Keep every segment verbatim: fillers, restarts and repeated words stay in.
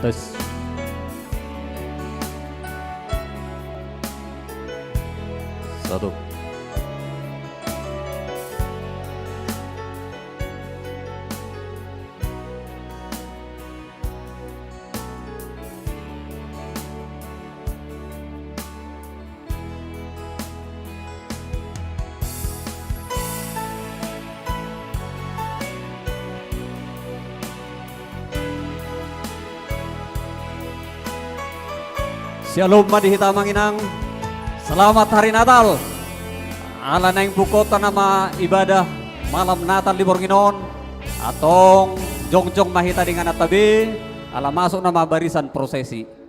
Tes. Satu. Syalom ma di hita amang inang. Selamat hari Natal. Ala naeng bungkota nama ibadah malam Natal di borngin on. Antong jongjong ma hita di ingananta be. Ala masuk nama barisan prosesi.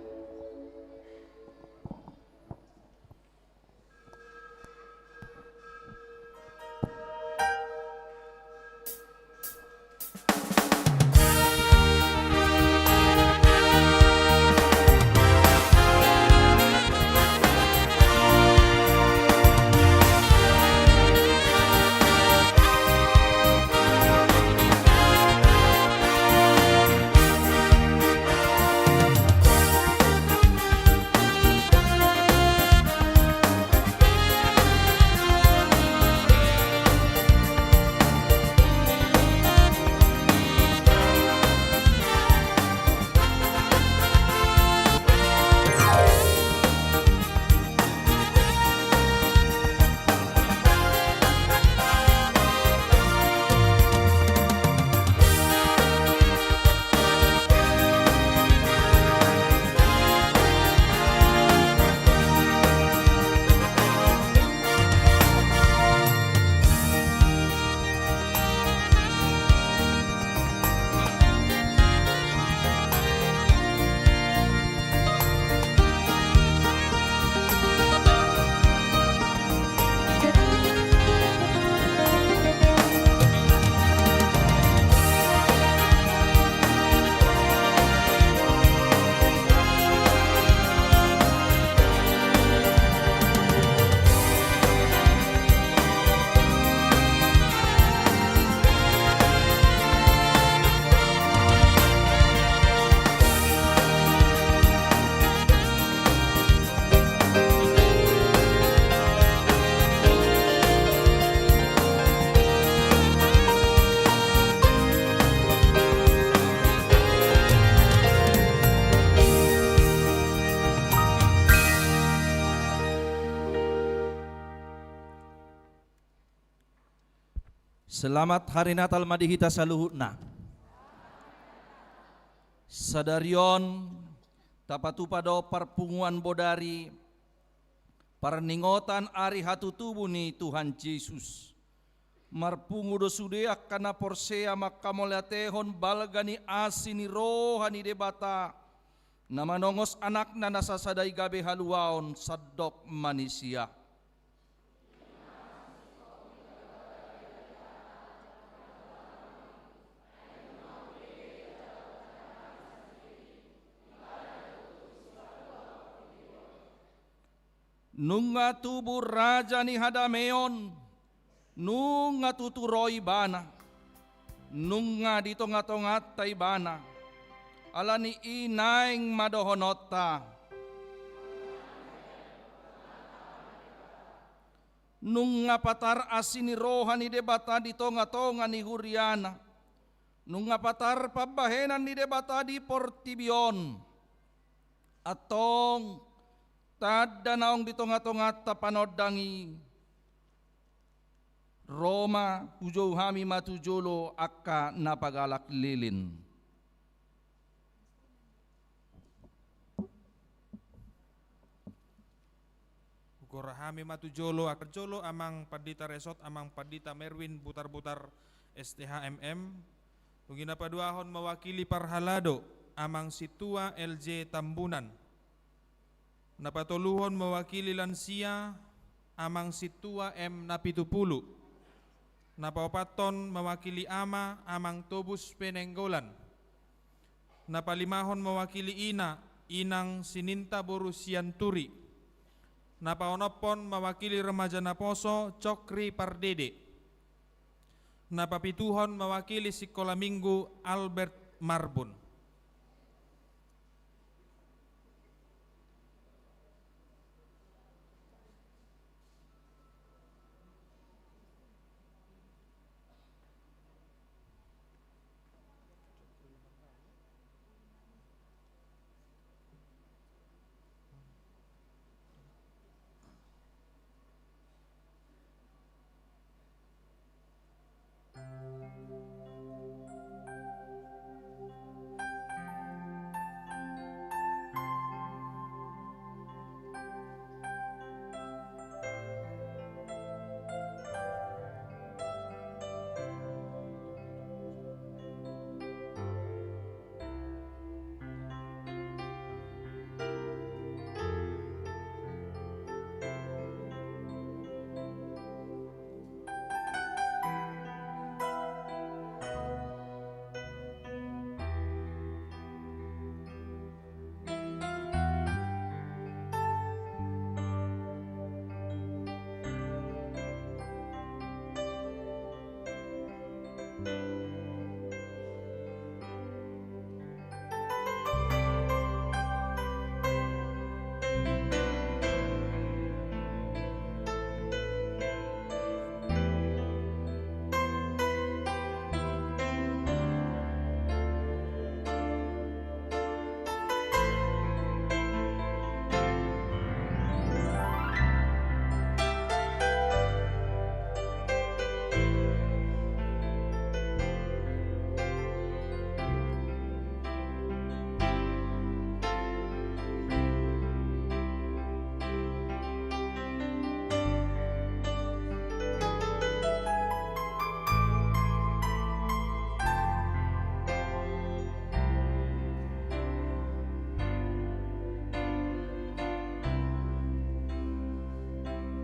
Selamat hari Natal ma di hita saluhutna. Sadari on tapatupa do parpunguan bodari parningotan ari hatutubu ni Tuhan Jesus. Marpungu do sude angka na porsea mangkamauliatehon balga ni asi ni roha ni Debata, na manongos Anakna na sasada i gabe haluaon sandok manisia. Nunga tubu Raja ni Hadameon, nunga tutu ro Ibana, nunga di tongatonganta Ibana. Ala ni i naeng ma dohononta: Nunga patar asi ni roha ni Debata di tongatonga ni huriaNa. Nunga patar pambahenan ni Debata di portibi on. Antong tanda naung di tongatonganta panondang i, ro ma, hujou hami ma tu jolo angka na pagalak lilin. Hugora hami ma tu jolo, angka jolo Amang Pandita Resort, Amang Pandita Merwin Butarbutar, S T H M M. Dung i na paduahon mewakili parhalado, Amang Sintua L J Tambunan. Na patoluhon mewakili lansia, Amang Sintua M Napitupulu. Na paopathon mewakili ama, Amang Tobus Penenggolan. Na palimahon mewakili ina, Inang Sininta boru Sianturi. Na paonomhon mewakili remaja naposo, Cokri Pardede. Na papituhon mewakili sikola minggu, Albert Marbun.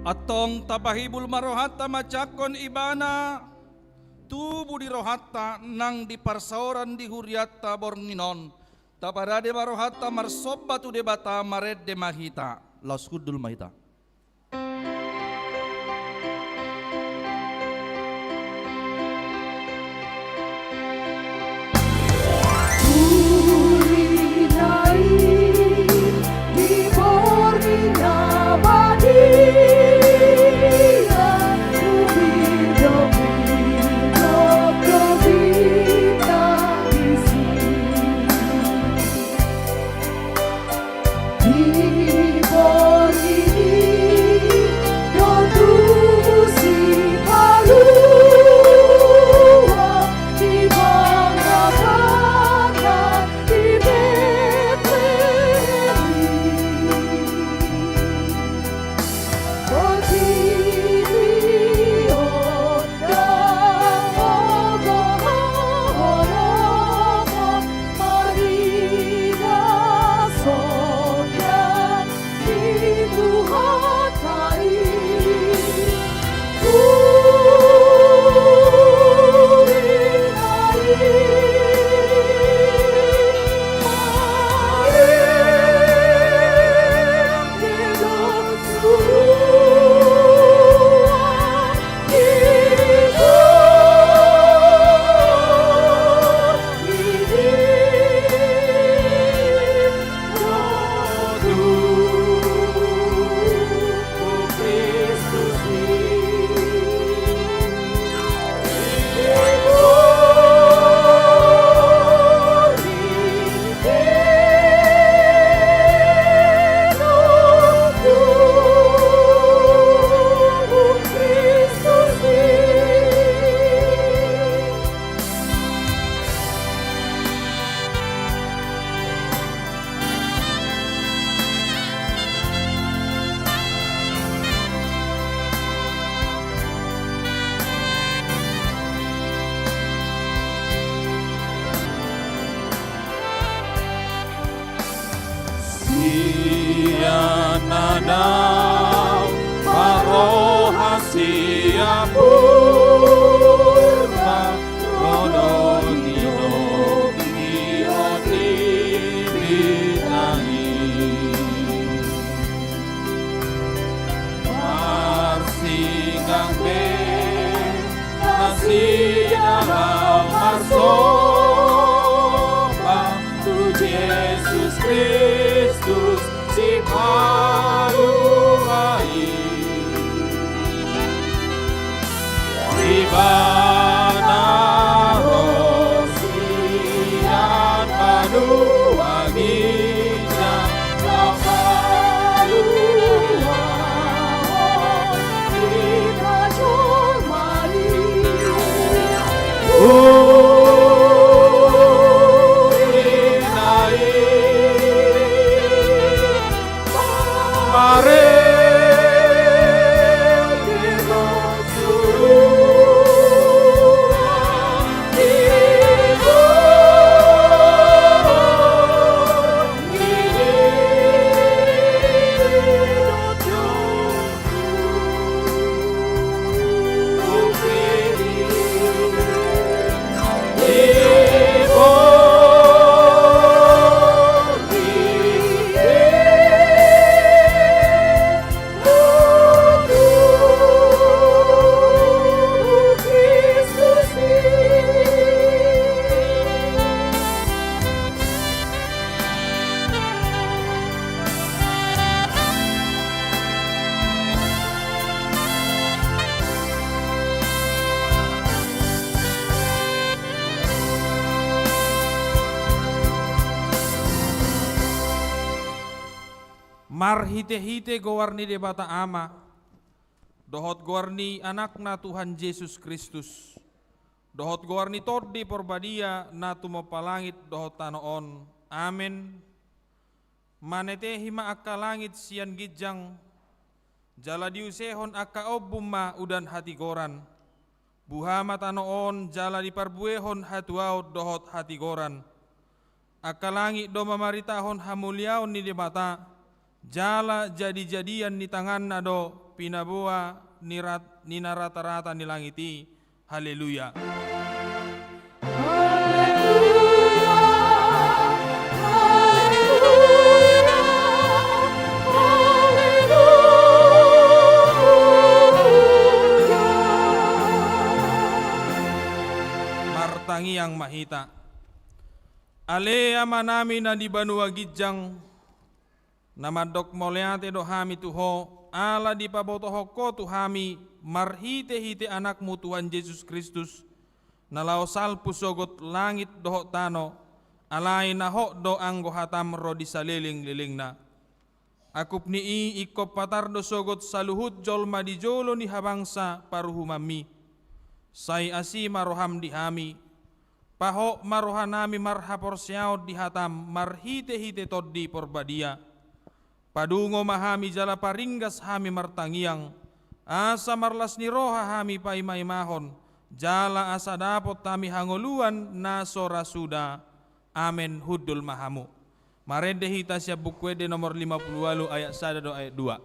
Antong tapahibul ma rohanta manjangkon Ibana, tubu di rohanta nang di parsaoran di hurianta borngin on. Taparade ma rohanta marsomba tu Debata, marende ma hita. Laos hundul ma hita. Sian na naung parroha sian Purba, ro do di hot i, hot i di tangi. Marsinggang be nasida laho marsomba tu Jesus Kristus Sipalua i. Ibana ro sian banua ginjang laho paluahon hita jolma i. Huria i marende ma suru Marhite-hite goar ni Debata Ama, dohot goar ni Anakna Tuhan Jesus Kristus, dohot goar ni Tondi Porbadia na tumompa langit dohot tano on. Amen. Manetehi ma angka langit sian ginjang, jala diusehon angka ombun ma udan hatigoran. Buha ma tano on jala diparbuehon hatuaon dohot hatigoran. Angka langit do mamaritahon hamuliaon ni Debata, jala jadi-jadian ni tanganna do pinaboa ni rat-, ni na rata-rata ni langit i. Haleluya. Haleluya. Haleluya. Haleluya. Martangiang ma hita. Ale Amanami na di banua ginjang, na mandok mauliate do hami tu Ho, ala dipabotohon Ho tu hami marhite-hite Anakmu Tuhan Jesus Kristus, na laho salpu sogot langit dohot tano, alai na hot do anggo hatam ro di saleleng-lelengna. Angkup ni i ingkon patar do sogot saluhut jolma di jolo ni habangsa paruhumanmi. Sai asi ma roham di hami, pahot ma rohanami marhaporseaon di hatam marhite-hite Tondi Porbadia. Padungo ma hami jala paringgas hami martangiang, asa marlas ni roha hami paima-imahon, jala asa dapot hami hangoluan na so ra suda. Amen. Hundul ma hamu. Marende hita sian Buku Ende nomor lima puluh ualu ayat sada dohot ayat dua.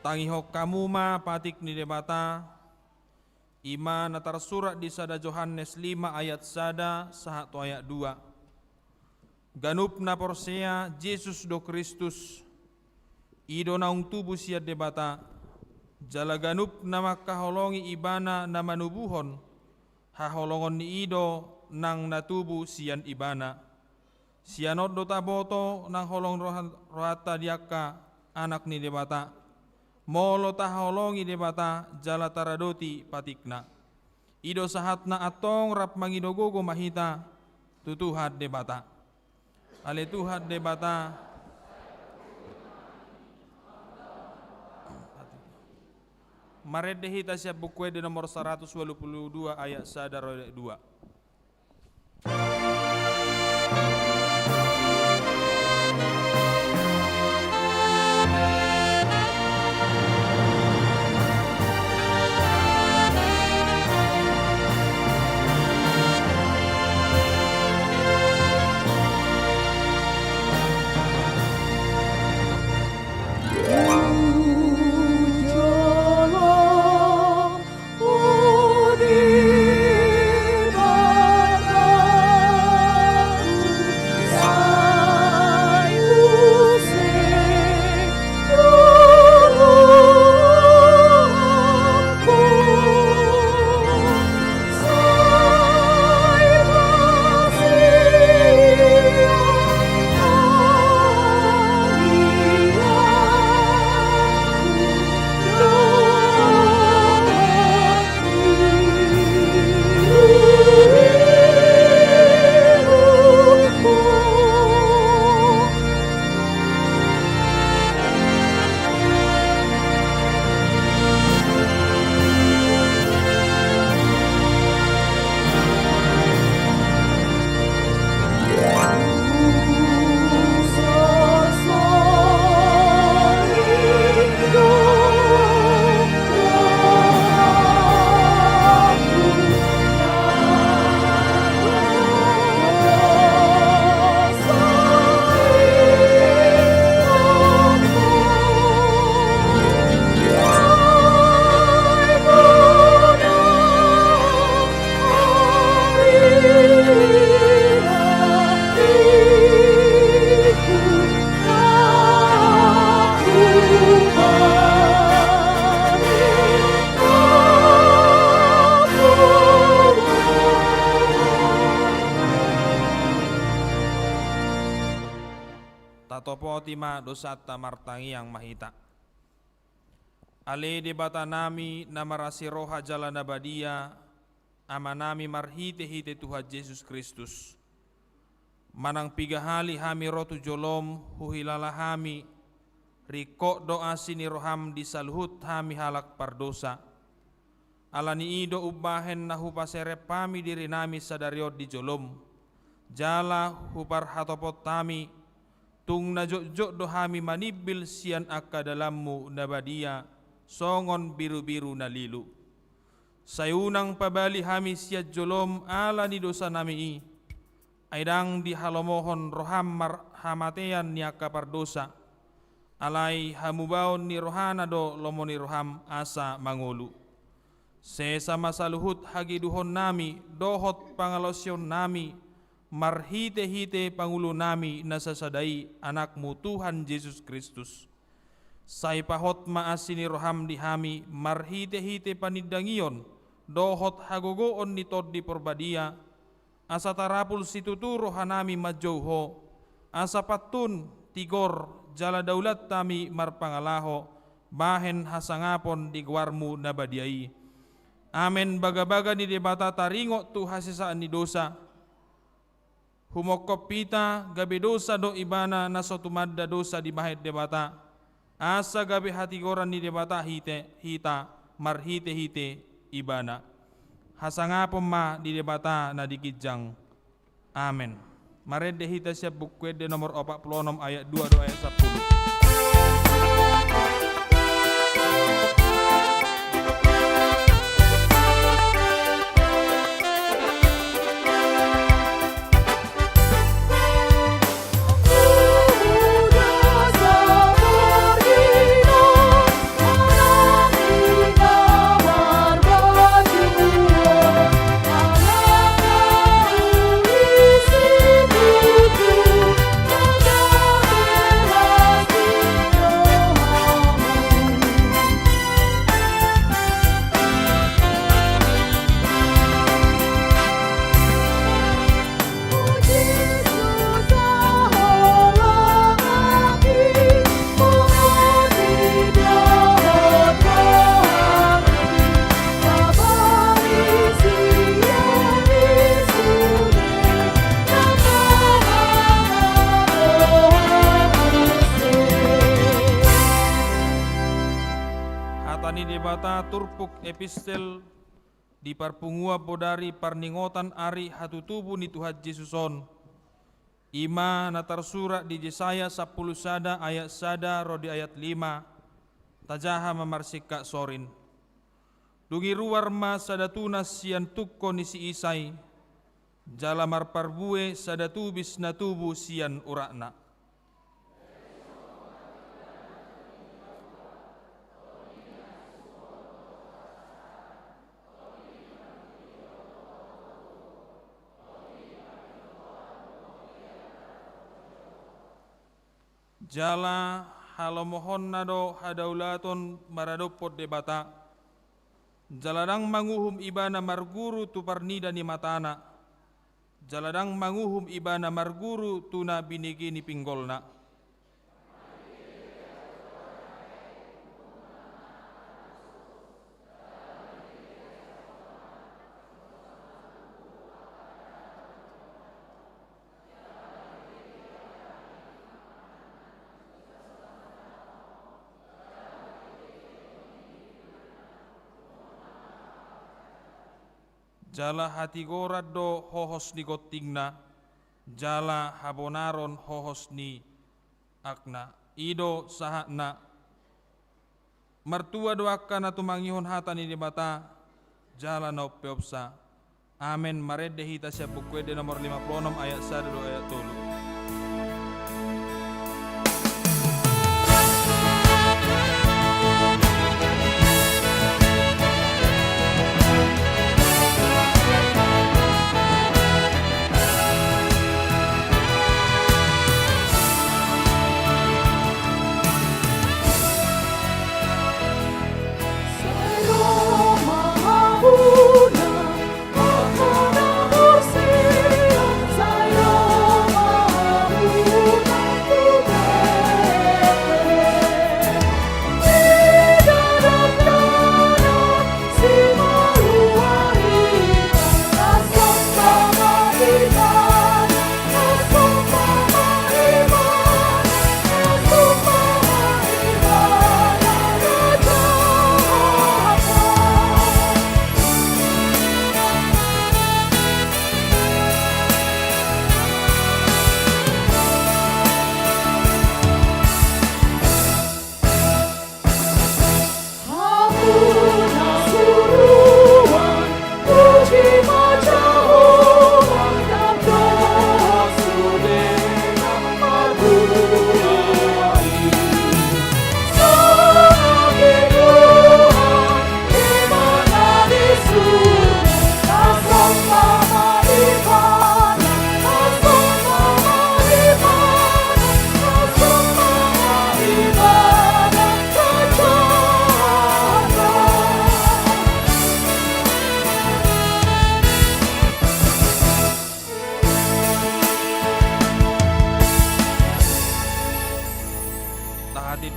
Tangihon hamu ma patik ni Debata, i ma na tarsurat di sada Johannes lima ayat sada sahat tu ayat dua. Ganup na porsea Jesus do Kristus, i do naung tubu sian Debata, jala ganup na mangkaholongi Ibana na manubuhon, haholongon ni i do nang na tubu sian Ibana. Sian on do taboto nang holong roha-, rohanta di angka anak ni Debata. Molo tahaholongi Debata jala taradoti patikna, i do sahatna antong rap mangido gogo ma hita tu Tuhan Debata. Ale Tuhan Debata. Marende hita sian Buku Ende nomor saratus ualu pulu dua ayat sada ro ayat dua. Topoti ma dosanta, martangiang ma hita. Ale Debatanami na marasi roha jala na badia, Amanami marhitehite Tuhan Jesus Kristus. Manang piga hali hami ro tu jolom, huhilala hami, ringkot do asi ni roham di saluhut hami halak pardosa. Ala ni i do umbahen na hupaserep hami dirinami sadari on di jolom, jala huparhatopot hami, tung na jotjot do hami manimbil sian angka dalanmu na badia, songon birubiru na lilu. Sai unang pabali hami sian jolom ala ni dosanami i, ai ndang dihalomohon roham mar-, hamatean ni angka pardosa, alai hamubaon ni rohana do lomo ni roham asa mangolu. Sesa ma saluhut hageduhonnami dohot pangalaosionnami, marhitehite Pangulunami na sasada i, Anakmu Tuhan Jesus Kristus. Sai pahot ma asi ni roham di hami marhitehite panindangion dohot hagogoon ni Tondi Porbadia, asa tarapul situtu rohanami manjou Ho, asa pantun, tigor, jala daulat hami marpangalaho bahen hasangapon di goarmu na badia i. Amen. Bagabaga ni Debata taringot tu hasesaan ni dosa. Humongkop hita, gabe dosa do ibana na so tumanda dosa dibahen Debata, asa gabe hatigoran ni Debata hite, hita, marhitehite ibana. Hasangapon ma di Debata na di ginjang. Amen. Marende hita sian Buku Ende nomor opat pulu onom ayat dua dohot ayat sampulu. Hata ni Debata turpuk epistel di parpunguan bodari parningotan ari hatutubu ni Tuhan Jesus on. I ma na tarsurat di Jesaya sampulu sada ayat sada ro di ayat lima, tajaha ma marsingkat sorin. Dung i ruar ma sada tunas sian tungko ni si Isai, jala marparbue sada tubis na tubu sian uratna. Jala halomohonna do hadaulaton maradophon Debata. Jala ndang manguhum ibana marguru tu parnida ni matana, jala ndang manguhum ibana marguru tu na binege ni pinggolna. Jala hatigoran do hohos ni gontingna, jala habonaron hohos ni agna. I do sahatna. Martua do angka na tumangihon hata ni Debata, jala na umpeopsa. Amen. Marende hita sian Buku Ende nomor lima pulu onom ayat sada dohot ayat tolu.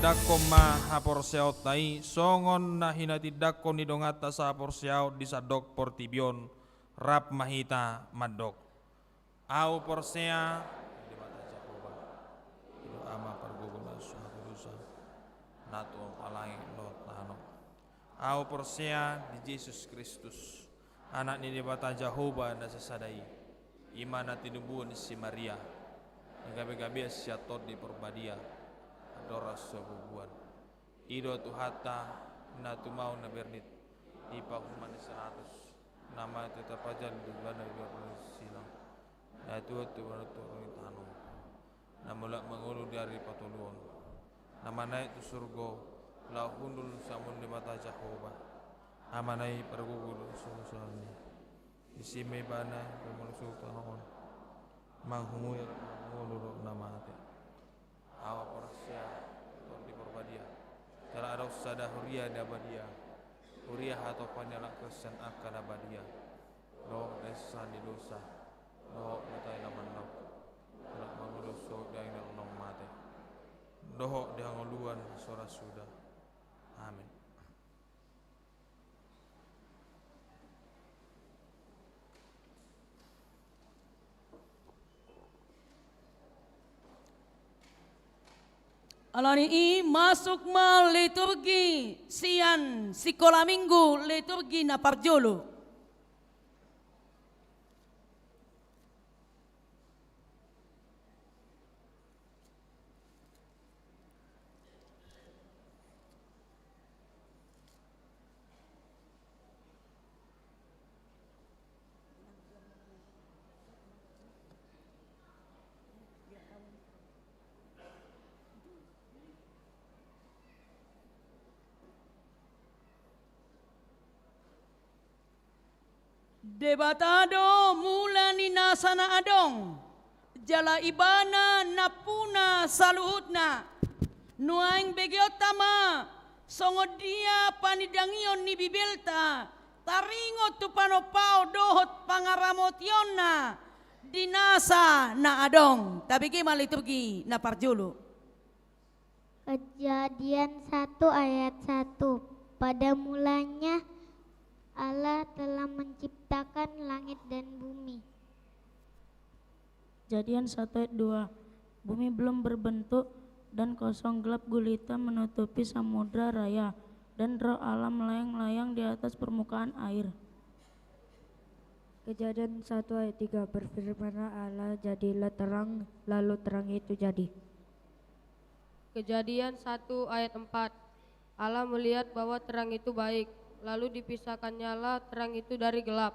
Tindanghon ma haporseaonta i songon na hinatindangkon ni donganta sahaporseaon di sandok portibi on. Rap ma hita mandok: Ahu porsea di Debata Jahowa, di Ama pargogol na so hatudosan, na tumompa langit dohot tano. Ahu porsea di Jesus Kristus, Anak ni Debata Jahowa na sasada i, i ma na tinubuhon ni si Maria, na gabegabean sian Tondi Porbadia, andorang so bubuan. I do Tuhanta, na tumau na bernit, di pahuman ni si Pilatus, na mate tapajan di bana di baba ni silang, na tuat tu bana turun di tano, na mulak mangolu di ari patoluhon, na manaek tu surgo, laho hundul sian amon ni Debata Jahowa, Amana i pargogol do susuanni. Disi ma ibana pamolus tano on, manghumui na mangolu dohot na mate. Ahu porsea Tondi Porbadia, jala adong sada huria na badia, huria hatopan ni halak Kristen angka na badia, dohot na insahan ni dosa, dohot na tahe na mandok, halak mangolu sogot di angin dohot na mate, dohot di hangoluan na so ra suda. Amin. Alani i masuk ma liturgi sian Sikola Minggu, liturgi na parjolo. Debata do mula ni nasa na adong, jala Ibana nampuna saluhutna. Nuaeng begeonta ma songon dia panindangion ni Bibelta, taringot tu panompaon dohot pangaramotionna di nasa na adong. Tabege ma liturgi na parjolo. Kejadian satu ayat satu. Pada mulanya Allah telah menciptakan langit dan bumi. Kejadian satu ayat dua. Bumi belum berbentuk dan kosong, gelap gulita menutupi samudra raya, dan Roh Allah melayang-layang di atas permukaan air. Kejadian satu ayat tiga. Berfirmanlah Allah, "Jadilah terang," lalu terang itu jadi. Kejadian satu ayat empat. Allah melihat bahwa terang itu baik, lalu dipisahkannyalah terang itu dari gelap.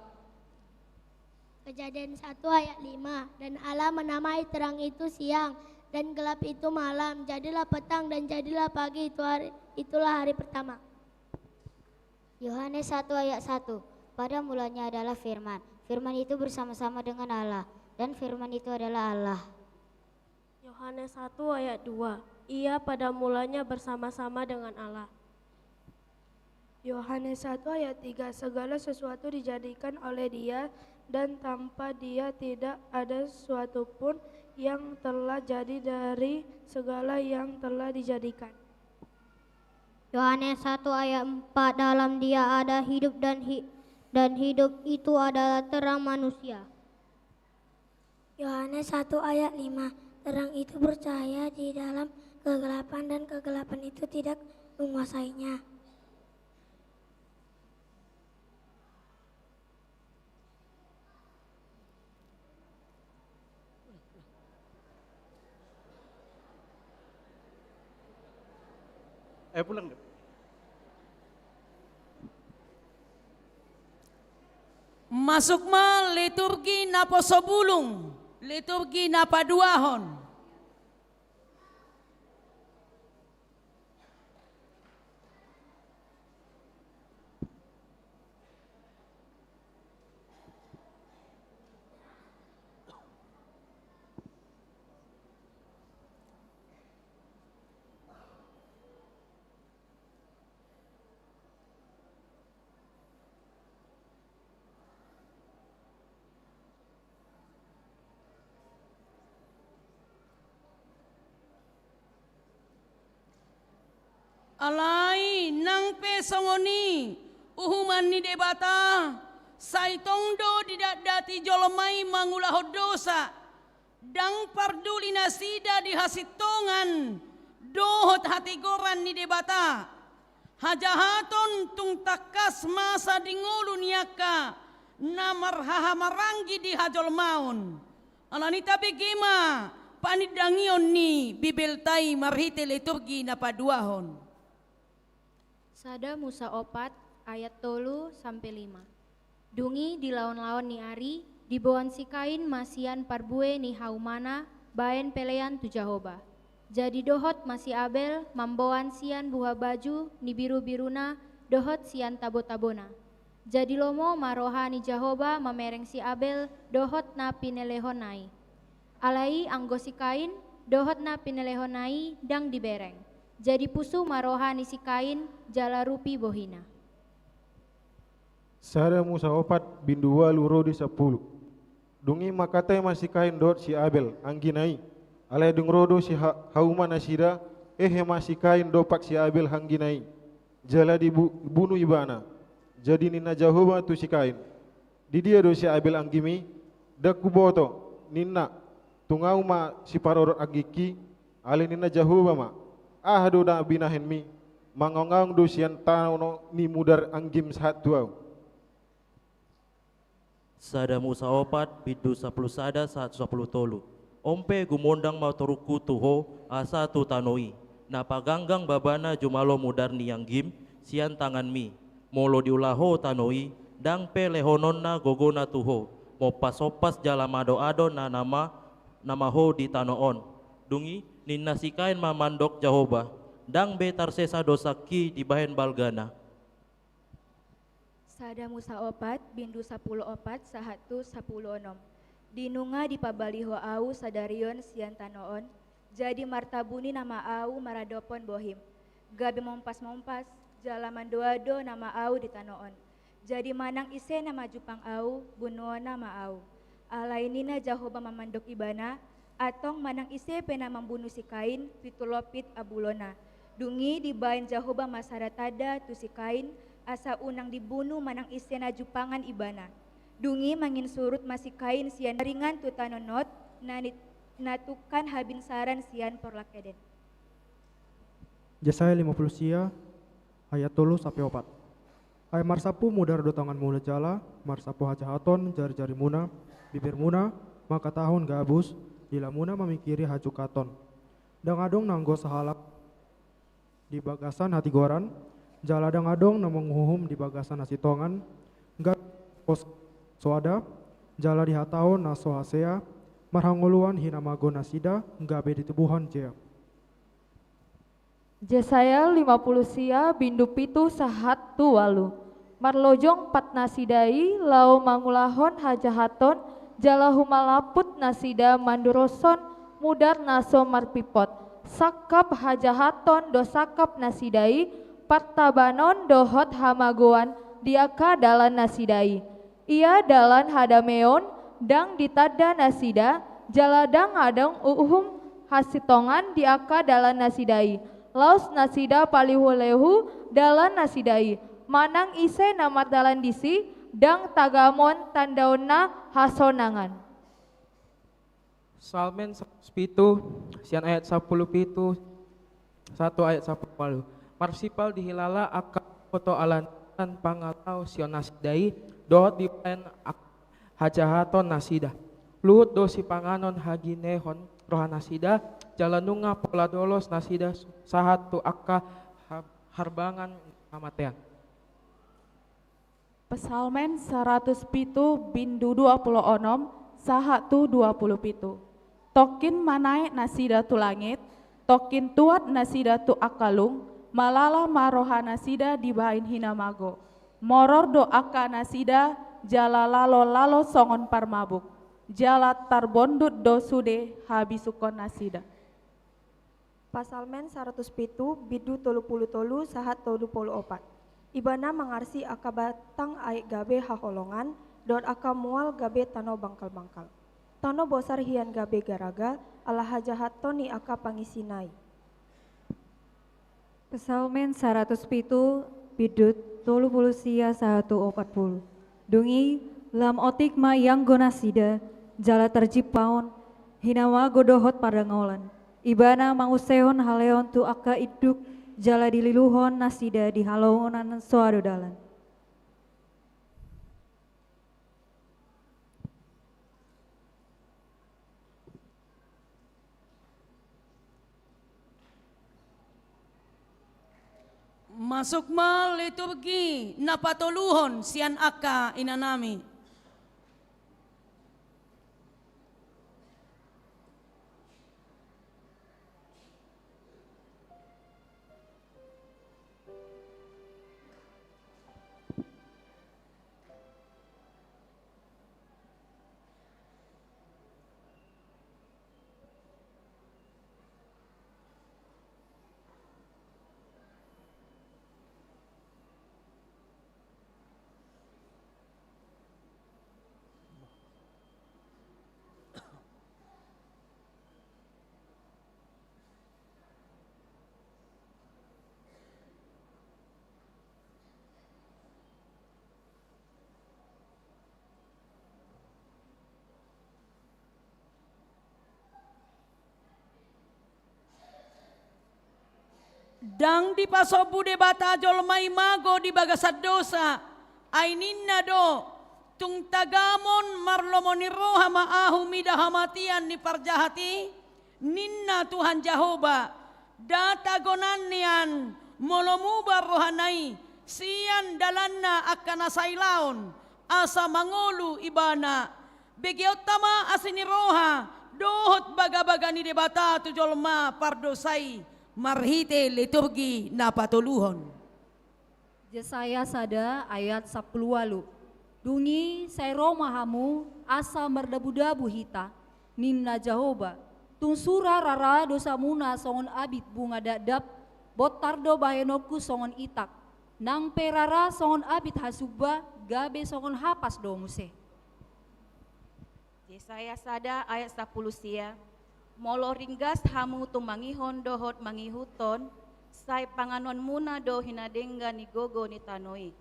Kejadian satu ayat lima. Dan Allah menamai terang itu siang, dan gelap itu malam. Jadilah petang dan jadilah pagi, itu hari, itulah hari pertama. Yohanes satu ayat satu. Pada mulanya adalah Firman. Firman itu bersama-sama dengan Allah, dan Firman itu adalah Allah. Yohanes satu ayat dua. Ia pada mulanya bersama-sama dengan Allah. Yohanes satu ayat tiga. Segala sesuatu dijadikan oleh Dia, dan tanpa Dia tidak ada sesuatu pun yang telah jadi dari segala yang telah dijadikan. Yohanes satu ayat empat. Dalam Dia ada hidup, dan hi-, dan hidup itu adalah terang manusia. Yohanes satu ayat lima. Terang itu bercahaya di dalam kegelapan, dan kegelapan itu tidak menguasainya. Eh, pulang deh. Masuk ma liturgi na poso bulung, liturgi na paduahon. Alai nang pe songon i uhuman ni Debata, sai tong do didatdati jolma i mangulahon dosa, ndang parduli nasida di hasintongan dohot hatigoran ni Debata. Hajahaton tung tangkas masa di ngolu ni angka na marhahamaranggi di hajolmaon. Alani i tabege ma panindangion ni Bibelta i marhite liturgi na paduahon. Sada Musa opat ayat tolu sampe lima. Dung i di laonlaon ni ari, diboan si Kain ma sian parbue ni haumana baen pelean tu Jahowa. Jadi dohot ma si Abel mamboan sian buhabaju ni birubiruna dohot sian tabotabona. Jadi lomo ma roha ni Jahowa mamereng si Abel dohot na pinelehonna i. Alai anggo si Kain dohot na pinelehonna i ndang dibereng. Jadi pusu ma roha ni si Kain jala rupi bohina. Sada Musa opat bindu ualu ro di sampulu. Dung i mangkatai ma si Kain dohot si Abel anggina i. Alai dung ro do si ha-, haumanasida, hehe ma si Kain dompak si Abel anggina i, jala dibu-, dibunu ibana. Jadi ninna Jahowa tu si Kain, "Di dia do si Abel anggim i?" "Ndang huboto," ninna, "tung ahu ma siparorot anggingki." Alai ninna Jahowa ma, "Aha do na binahenmi? Mangaongaong do sian tano ni mudar anggim sahat tu ahu." Sada Musa opat bindu sampulu sada sahat sampulu tolu. On pe gumondang ma torungku tu ho asa tu tano i, na paganggang babana jumalo mudar ni anggim sian tanganmi. Molo diula ho tano i, ndang pe lehononna gogona tu ho, mompasompas jala madoado na nama, nama ho di tano on. Dung i ninna si Kain ma mandok Jahowa, ndang be tarsesa dosangki dibahen balgana. Sada Musa opat bindu sampulu opat sahat tu sampulu onom. Di nunga dipabaliho ahu sadarion sian tano on, jadi martabuni nama ahu maradophon bohim, gabe mompasmompas jala mandoado nama ahu di tano on. Jadi manang ise na manjupang ahu, bunuonna ma ahu. Alai ninna Jahowa ma mandok ibana, antong manang ise pe na mambunu si Kain, pitu lompit abulona. Dung i dibahen Jahowa ma sada tanda tu si Kain, asa unang dibunu manang ise na jupangan ibana. Dung i manginsurut ma si Kain sian ringan tu tano Nod, na ni-, na tungkan habinsaran sian porlak Eden. Jesaya lima pulu sia, ayat tolu sampe opat. Ai marsappu mudar do tanganmuna jala, marsappu hajahaton jarijarimuna, bibirmuna mangkatahon gabus, dilamuna mamingkiri hajungkaton. Ndang adong nanggo sahalak di bagasan hatigoran, jala ndang adong na manguhum di bagasan hasintongan, gabe pos-, soada, jala di hatahon na so hasea, marhangoluan hinamago nasida, gabe ditubuhon jea. Jesaya lima pulu sia bindu pitu sahat tu ualu. Marlojong pat nasida i laho mangulahon hajahaton, jala humalamput nasida manduroshon mudar na so marpimpot. Sangkap hajahaton do sangkap nasida i, partabanon dohot hamagoan di angka dalan nasida i. Ia dalan hadameon, ndang ditanda nasida, jala ndang adong uhum hasintongan di angka dalan nasida i. Laos nasida palehulehu dalan nasida i, manang ise na mardalan disi, ndang tagamon tandaonna hasonangan. Psalmen saratus pitu, sian ayat sampulu pitu sahat tu ayat sampulu ualu. Marsipal dihilala angka boto ala ni tangan pangalaosion nasida i, dohot dibahen ak-, hajahaton nasida. Luhut do sipanganon haginehon roha nasida, jala nunga pola dolos nasida sahat tu angka ha-, harbangan hamatean. Psalmen saratus pitu bindu dua pulu onom sahat tu dua pulu pitu. Tongkin manaek nasida tu langit, tongkin tuat nasida tu angka lung, malala ma roha nasida dibahen hinamago. Moror do angka nasida jala lalolalo songon parmabuk, jala tarbondut do sude habisuhon nasida. Psalmen saratus pitu bindu tolu pulu tolu sahat tolu pulu opat. Ibana mangarsi angka batang aek gabe haholongan, dohot angka mual gabe tano bangkalbangkal. Tano bosar hian gabe garaga, ala hajahaton ni angka pangisina i. Psalmen saratus pitu, bindu tolu pulu sia sahat tu opat pulu. Dung i, lam otik ma ianggo nasida, jala tarjipaon, hinawago dohot pardangolan. Ibana mangusehon haleon tu angka induk, jala dililuhon nasida di halongonan soado dalan. Masuk ma liturgi na patoluhon sian angka inanami. Ndang dipasombu Debata jolma i mago di bagasan dosa, ai ninna do, tung tagamon marlomo ni roha ma ahu mida hamatian ni parjahat i, ninna Tuhan Jahowa, nda tagonan nian molo muba rohana i, sian dalanna angka na sailaon, asa mangolu ibana. Begeonta ma asi ni roha, dohot bagabaga ni Debata tu jolma pardosa i, marhite liturgi na patoluhon. Jesaya sada ayat sampulu ualu. Dung i sai ro ma hamu, asa mardabudabu hita, ninna Jahowa, tung sura rara dosamuna songon abit bunga dakdak, bontar do bahenonku songon itak, nang pe rara songon abit hasumba, gabe songon hapas do muse. Jesaya sada ayat sampulu sia. Molo ringgas hamu tumangihon dohot mangihuthon, sai panganonmuna do hinadenggan ni gogo ni tano i.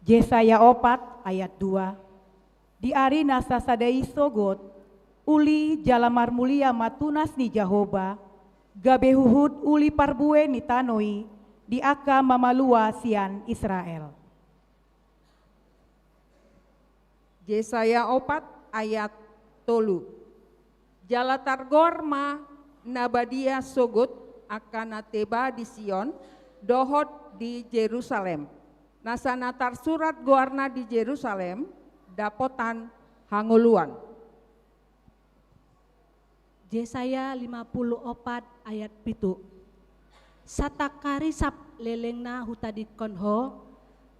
Jesaya opat ayat dua. Di ari na sasada i sogot, uli jala marmulia ma tunas ni Jahowa, gabe huhut uli parbue ni tano i di angka mamalua sian Israel. Jesaya opat ayat tolu. Jala targoar ma na badia sogot angka na teba di Sion dohot di Jerusalem. Nasa na tarsurat goarna di Jerusalem, dapotan hangoluan. Jesaya lima pulu opat ayat pitu. Satangkarisap lelengna hutadingkon ho,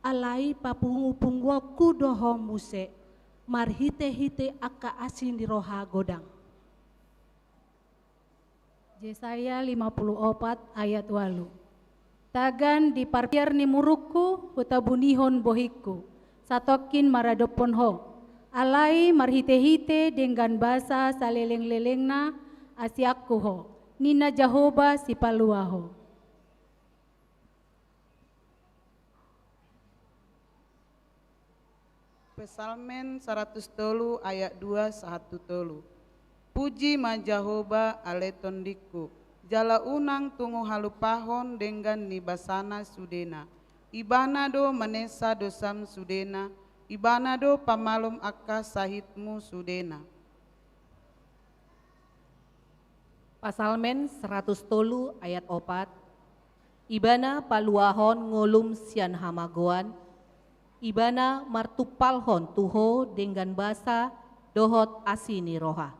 alai papungupunguonku do ho muse, marhitehite angka asi ni roha godang. Jesaya lima pulu opat ayat ualu. Tagan di parpiar ni murukku hutabunihon bohingku, satongkin maradophon ho. Alai marhitehite denggan basa salelenglelengna asianku ho, ninna Jahowa Sipalua ho. Psalmen saratus tolu ayat dua sahat tu tolu. Puji ma Jahowa ale tondingku, jala unang tungu halupahon denggan ni basana sudena. Ibana do manesa dosam sudena, ibana do pamalum angka sahitmu sudena. Psalmen saratus tolu ayat opat. Ibana paluahon ngolum sian hamagoan, ibana martumpalhon tu ho denggan basa dohot asi ni roha.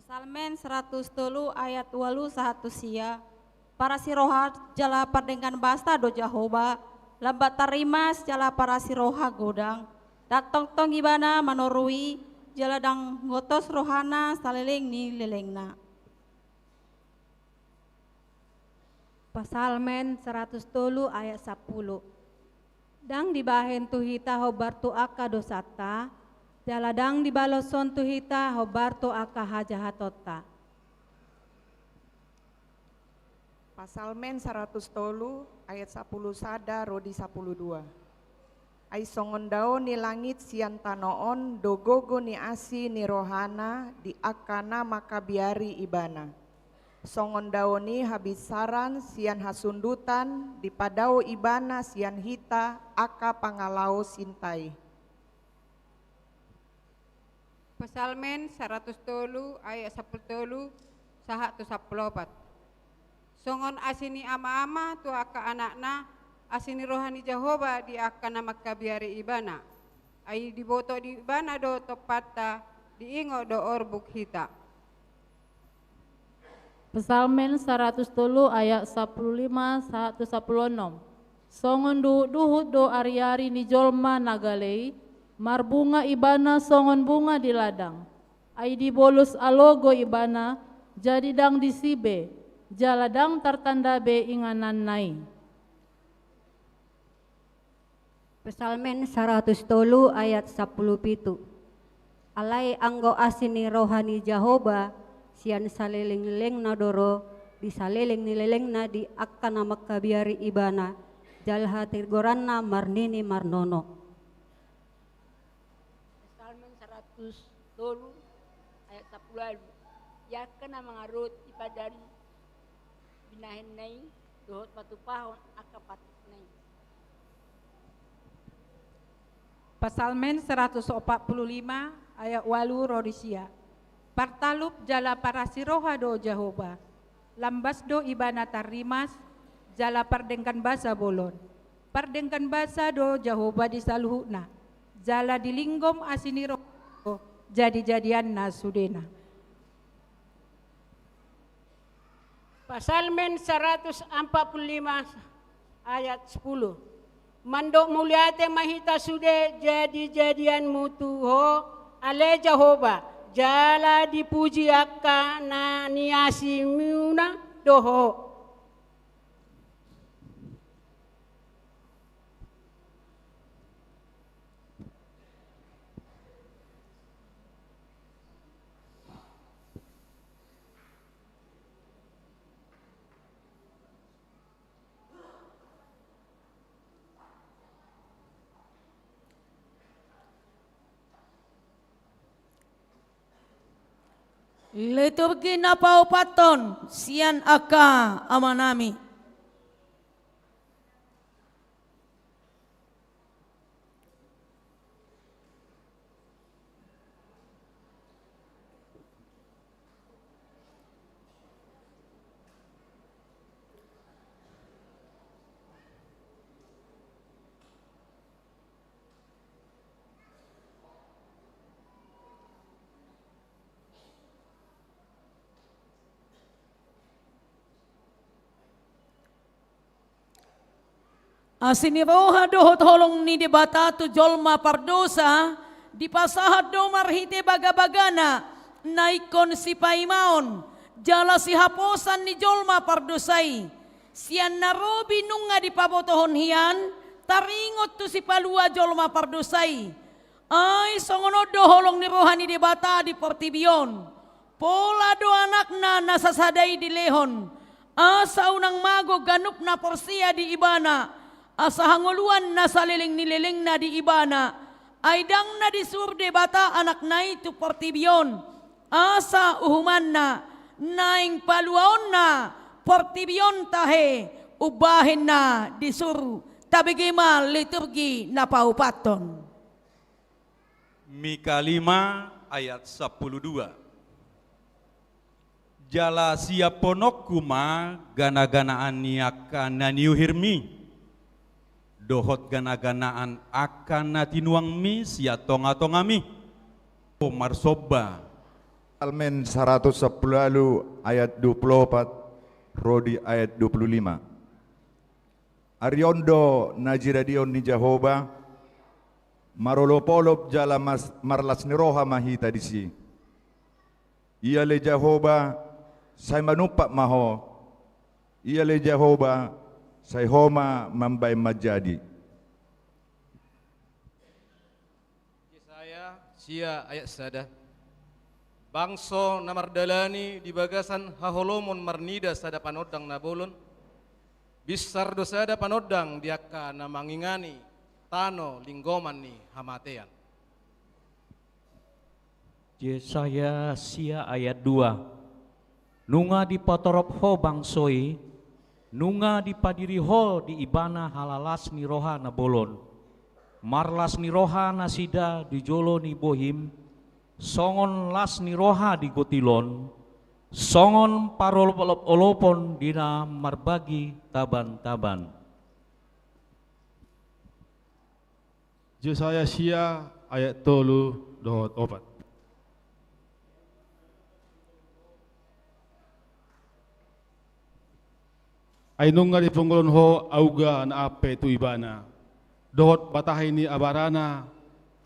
Psalmen saratus tolu ayat ualu sahat tu sia. Parasi roha jala pardenggan basa do Jahowa, lambat tarrimas jala parasi roha godang. Ndang tongtong ibana manorui, jala ndang ngotos rohana saleleng ni lelengna. Psalmen saratus tolu ayat sampulu. Ndang dibahen tu hita hombar tu angka dosanta, jala ndang dibaloshon tu hita hombar tu angka hajahatonta. Psalmen saratus tolu ayat sampulu sada ro di sampulu dua. Ai songon dao ni langit sian tano on do gogo ni asi ni rohana di angka na mangkabiari ibana. Songon dao ni habinsaran sian hasundutan dipadao ibana sian hita angka pangalaosinta i. Psalmen saratus tolu ayat sampulu tolu sahat tu sampulu opat. Songon asi ni ama-ama tu angka anakna, asi ni roha ni Jahowa di angka na mangkabiari ibana. Ai diboto di ibana do tompanta, diingot do orbuk hita. Psalmen saratus tolu ayat sampulu lima sahat tu sampulu onom. Songon duhut-duhut do ari-ari ni jolma na gale i, marbunga ibana songon bunga di ladang. Ai dibolus alogo ibana, jadi ndang disi be, jala ndang tartanda be ingananna i. Psalmen saratus tolu ayat sampulu pitu. Alai anggo asi ni roha ni Jahowa sian saleleng ni lelengna do ro di saleleng ni lelengna di angka na mangkabiari ibana, jala hatigoranna marnini marnono. Psalmen saratus tolu ayat sampulu ualu. Ia angka na mangaruhut di padan binahenna i dohot patupahon angka patikna i. Psalmen saratus opat pulu lima ayat ualu ro di sia. Partalup jala parasi roha do Jahowa. Lambas do ibana tarrimas, jala pardenggan basa bolon. Pardenggan basa do Jahowa di saluhutna, jala dilinggom asi ni roha do jadi-jadianna sudena. Psalmen saratus opat pulu lima ayat sampulu. Mandok mauliate ma hita sude jadi-jadianmu tu Ho, ale Jahowa, jala dipuji angka na niasimuna do Ho. Liturgi na paopathon sian angka amanami. Asi ni roha dohot holong ni Debata tu jolma pardosa dipasahat do marhite bagabagana na ingkon sipaimaon jala sihaposan ni jolma pardosa i. Sian na robi nunga dipabotohon hian taringot tu sipalua jolma pardosa i. Ai songon on do holong ni roha ni Debata di portibi on. Pola do Anakna na sasada i dilehon, asa unang mago ganup na porsea di Ibana, asa hangoluan na saleleng ni lelengna di Ibana. Ai ndang na disuru Debata Anakna i tu portibi on, asa uhumanna, naeng paluaonna portibi on tahe umbahen na disuru. Tabege ma liturgi na paopathon. Mika lima ayat sampulu dua. Jala siaphononku ma ganaganaan ni angka na niuhirmi, dohot ganaganaan angka na tinuangmi sian tongatongami. O marsomba. Psalmen saratus sampulu ualu ayat dua pulu opat ro di ayat dua pulu lima. Ari on do na jiradeon ni Jahowa, marolopolop jala mas-, marlas ni roha ma hita disi. Ia ale Jahowa, sai manumpak ma Ho, Ia ale Jahowa, sai Ho ma mambahen manjadi. Jesaya sia ayat sada. Bangso na mardalani di bagasan haholomon marnida sada panondang na bolon, binsar do sada panondang di angka na mangingani tano linggoman ni hamatean. Jesaya sia ayat dua. Nunga dipatorop Ho bangso i, nunga dipadiri Ho di ibana halalas ni roha na bolon. Marlas ni roha nasida di jolo ni bohim, songon las ni roha di gotil on, songon parolopolopon di na marbagi tabantaban. Jesaya sia ayat tolu dohot opat. Ai nunga dipunggolhon Ho auga na ampe tu ibana, dohot batahi ni abarana,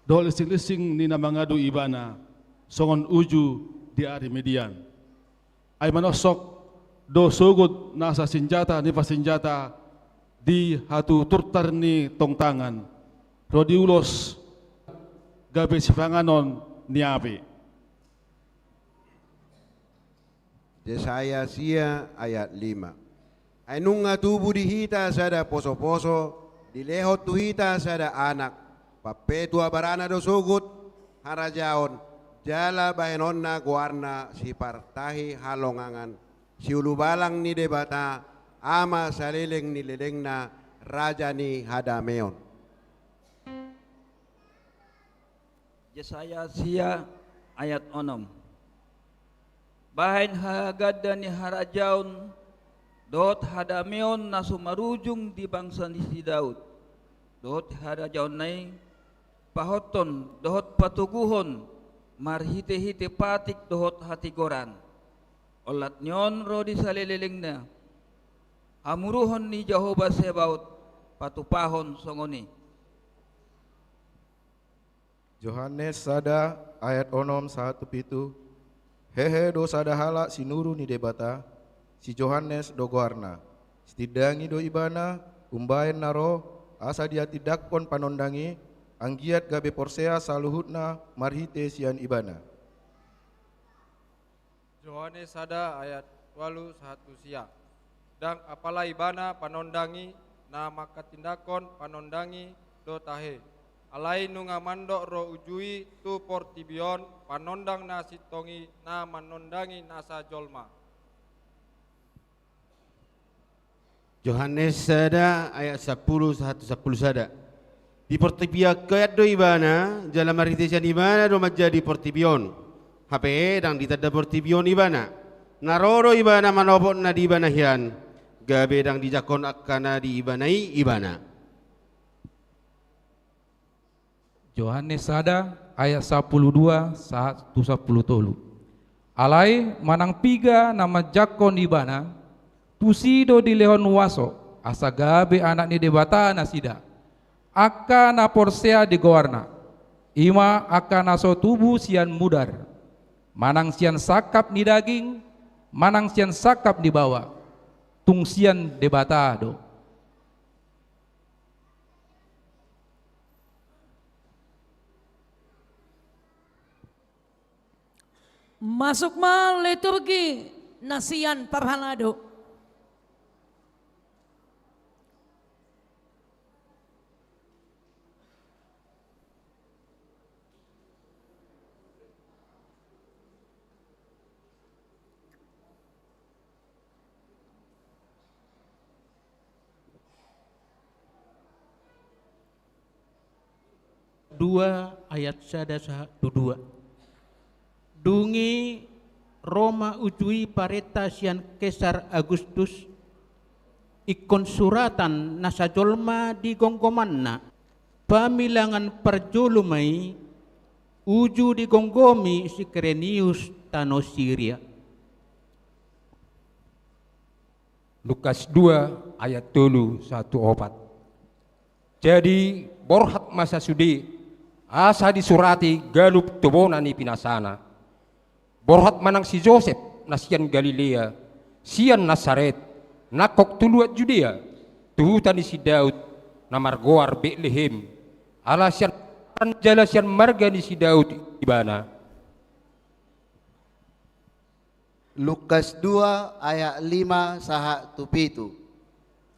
dohot lisinglisin ni na mangadu ibana, songon uju di ari Midian. Ai manonsok do sogot nasa sinjata ni parsinjata di hatuturtar ni tongtangan, ro diulos gabe sipanganon ni api. Jesaya sia ayat lima. Ai nunga tubu di hita sada posoposo, dilehon tu hita sada anak, pampetua barana do sogot harajaon, jala bahenonna goarna sipartahi halongangan, siulubalang ni Debata, ama saleleng ni lelengna, raja ni hadameon. Jesaya sia ayat onom. Bahen haganda ni harajaon dohot hadameon na so marujung di bangso ni si Daud, dohot harajaonna i pahothon dohot patoguhon marhitehite patik dohot hatigoran. Olat ni on ro di salelelengna. Hamuruhon ni Jahowa Sebaot patupahon songon i. Johannes sada ayat onom sahat tu pitu. Hehe do sada halak sinuru ni Debata, si Johannes do goarna. Sitindangi do ibana umbahen na ro, asa diatindangkon panondang i, anggiat gabe porsea saluhutna marhite sian ibana. Johannes sada ayat ualu sahat tu sia. Ndang apala ibana panondang i, na mangkatindangkon panondang i do tahe. Alai nunga mandok ro uju i tu portibi on panondang na sintong i na manondangi nasa jolma. Johannes sada ayat sampulu sahat tu sampulu sada. Di portibi angka do ibana, jala marhite sian ibana do manjadi portibi on. Hape ndang ditanda portibi on ibana. Na ro do ibana manopot na di ibana hian, gabe ndang dijangkon angka na di ibana i ibana. Johannes sada ayat sampulu dua sahat tu sampulu tolu. Alai manang piga na manjangkon ibana, tusi do dilehon huaso, asa gabe anak ni Debata nasida. Angka na porsea di goarna, i ma angka na so tubu sian mudar, manang sian sangkap ni daging, manang sian sangkap ni baoa, tung sian Debata do. Masuk ma liturgi na sian parhalado. Dua ayat sada sahat tu dua. Dung i ro ma uju i parenta sian Kesar Agustus, ingkon suratan nasa jolma di gomgomanna, pamilangan parjolo ma i, uju digomgomi si Kirenius tano Siria. Lukas dua ayat tolu sahat tu opat. Jadi borhat ma sasude, asa disurati ganup tu bona ni pinasana. Borhat manang si Josep na sian Galilea, sian Nasaret, Nangkok tu luat Judea, tu huta ni si Daud, na margoar Betlehem, ala sian jala sian marga ni si Daud ibana. Lukas dua ayat lima sahat tu pitu.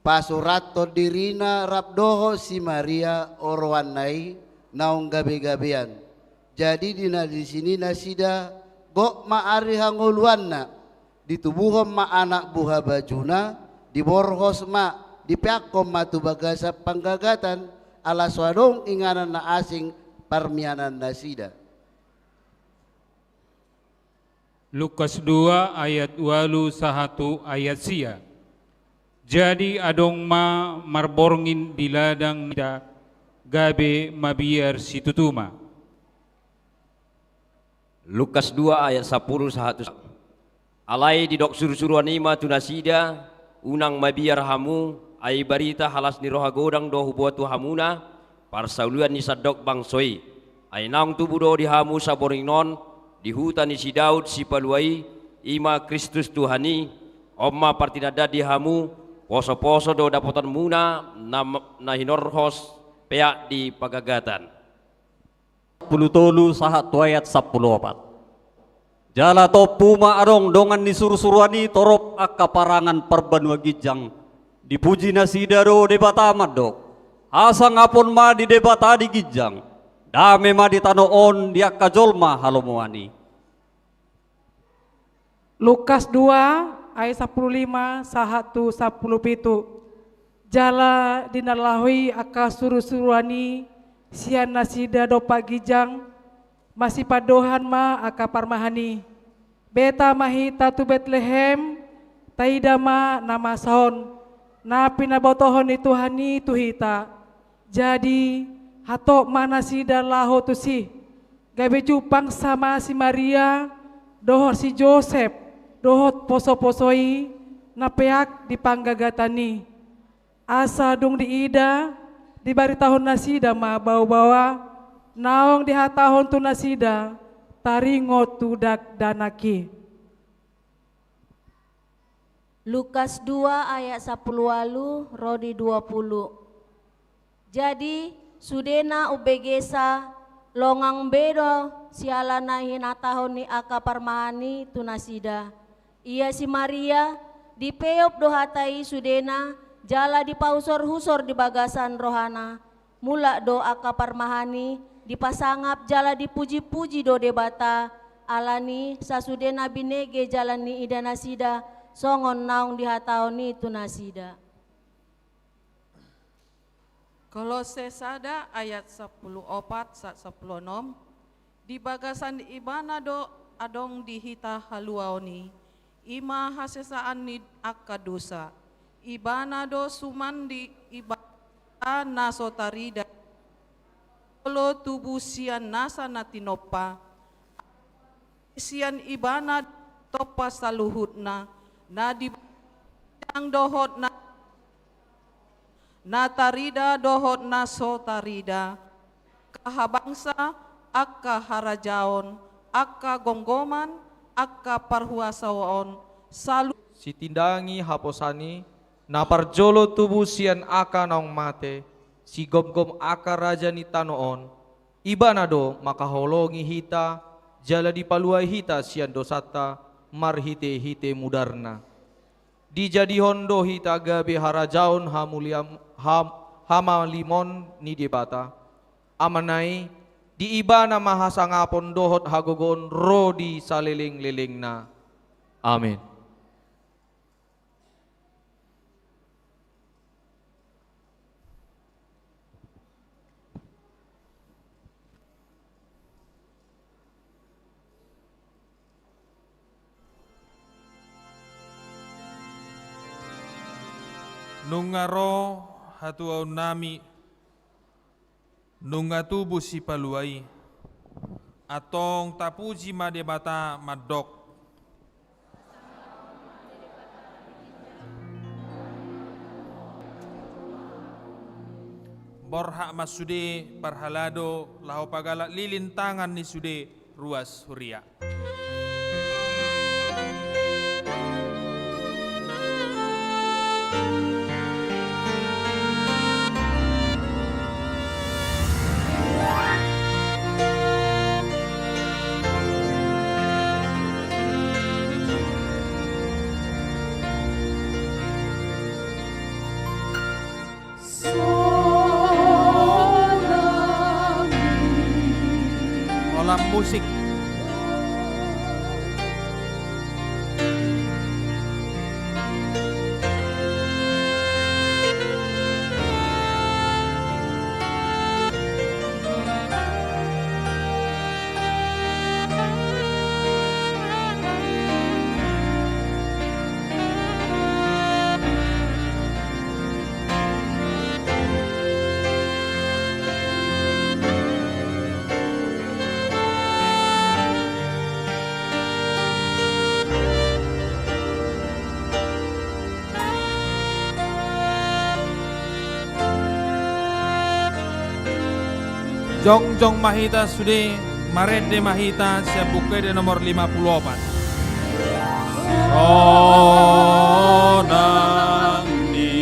Pasurathon dirina rap dohot si Maria oroanna i naung gabe-gabean. Jadi di na disi ni nasida, gok ma ari hangoluanna, ditubuhon ma anak buha bajuna, diborhos ma, dipeakhon ma tu bagasan panggagatan, ala so adong inganan na asing parmianan nasida. Lukas dua ayat ualu sahat tu ayat sia. Jadi adong ma marborngin di ladang nasida, gabe mabiar situtu ma. Lukas dua ayat sampulu sahat tu. Alai didok surusuruan i ma tu nasida, unang mabiar hamu, ai barita halas ni roha godang do huboan tu hamuna, parsaulian ni sandok bangso i. Ai naung tubu do di hamu saborngin on, di huta ni si Daud sipalua i, i ma Kristus Tuhan i, on ma partinandaan di hamu, posoposo do dapotanmuna, na, na hinorhos peak di panggagatan. Sampulu tolu sahat tu ayat sampulu opat. Jala tompu ma adong dongan ni surusuruan i torop angka parangan parbanua ginjang, dipuji nasida do Debata mandok: Hasangapon ma di Debata di ginjang, dame ma di tano on di angka jolma halomoan i. Lukas dua ayat sampulu lima sahat tu sampulu pitu. Jala di na laho i angka surusuruan i sian nasida dompak ginjang, masipandohan ma angka parmahan i: Beta ma hita tu Betlehem, taida ma na masa on, na pinabotohon ni Tuhan i tu hita. Jadi hatop ma nasida laho tusi. Gabe jumpang sama si Maria dohot si Josep dohot posoposo i na peak di panggagatan i. Asa dung diida, dibaritahon nasida ma baobaoa naung dihatahon tu nasida taringot tu dakdanak i. Lukas dua ayat sampulu ualu ro di dua pulu. Jadi sudena umbegesa, longang be do siala na hinatahon ni angka parmahan i tu nasida. Ia si Maria, dipeop do hata i sudena, jala dipausorhusor di bagasan rohana. Mulak do angka parmahan i, dipasangap jala dipujipuji do Debata, ala ni sasude na binege jala niida nasida, songon naung dihatahon i tu nasida. Kolose sada ayat sampulu opat sahat sampulu onom. Di bagasan Ibana do adong di hita haluaon i, i ma hasesaan ni angka dosa. Ibana do suman di ibana na so tarida, jolo tubu sian nasa na tinompa. Sian Ibana tompa saluhutna, na di dohot na na tarida dohot na so tarida, angka habangsa, angka harajaon, angka gomgoman, angka parhuasaon, salu- Sitindangi haposan i, na parjolo tubu sian angka naung mate, sigomgom angka raja ni tano on, Ibana do mangkaholongi hita, jala dipaluai hita sian dosanta marhitehite mudarna. Dijadihon do hita gabe harajaon hamuliam-, ham-, hamalimon ni Debata. Amanna i, di Ibana ma hasangapon dohot hagogoon ro di salelenglelengna. Amin. Nunga ro hatuaonnami, nunga tubu Sipalua i, antong tapuji ma Debata mandok. Borhat ma sude parhalado laho pagalak lilin tangan ni sude ruas huria. Musik. Jongjong ma hita sude, marende ma hita sian Buku Ende nomor lima pulu opat. Sonang ni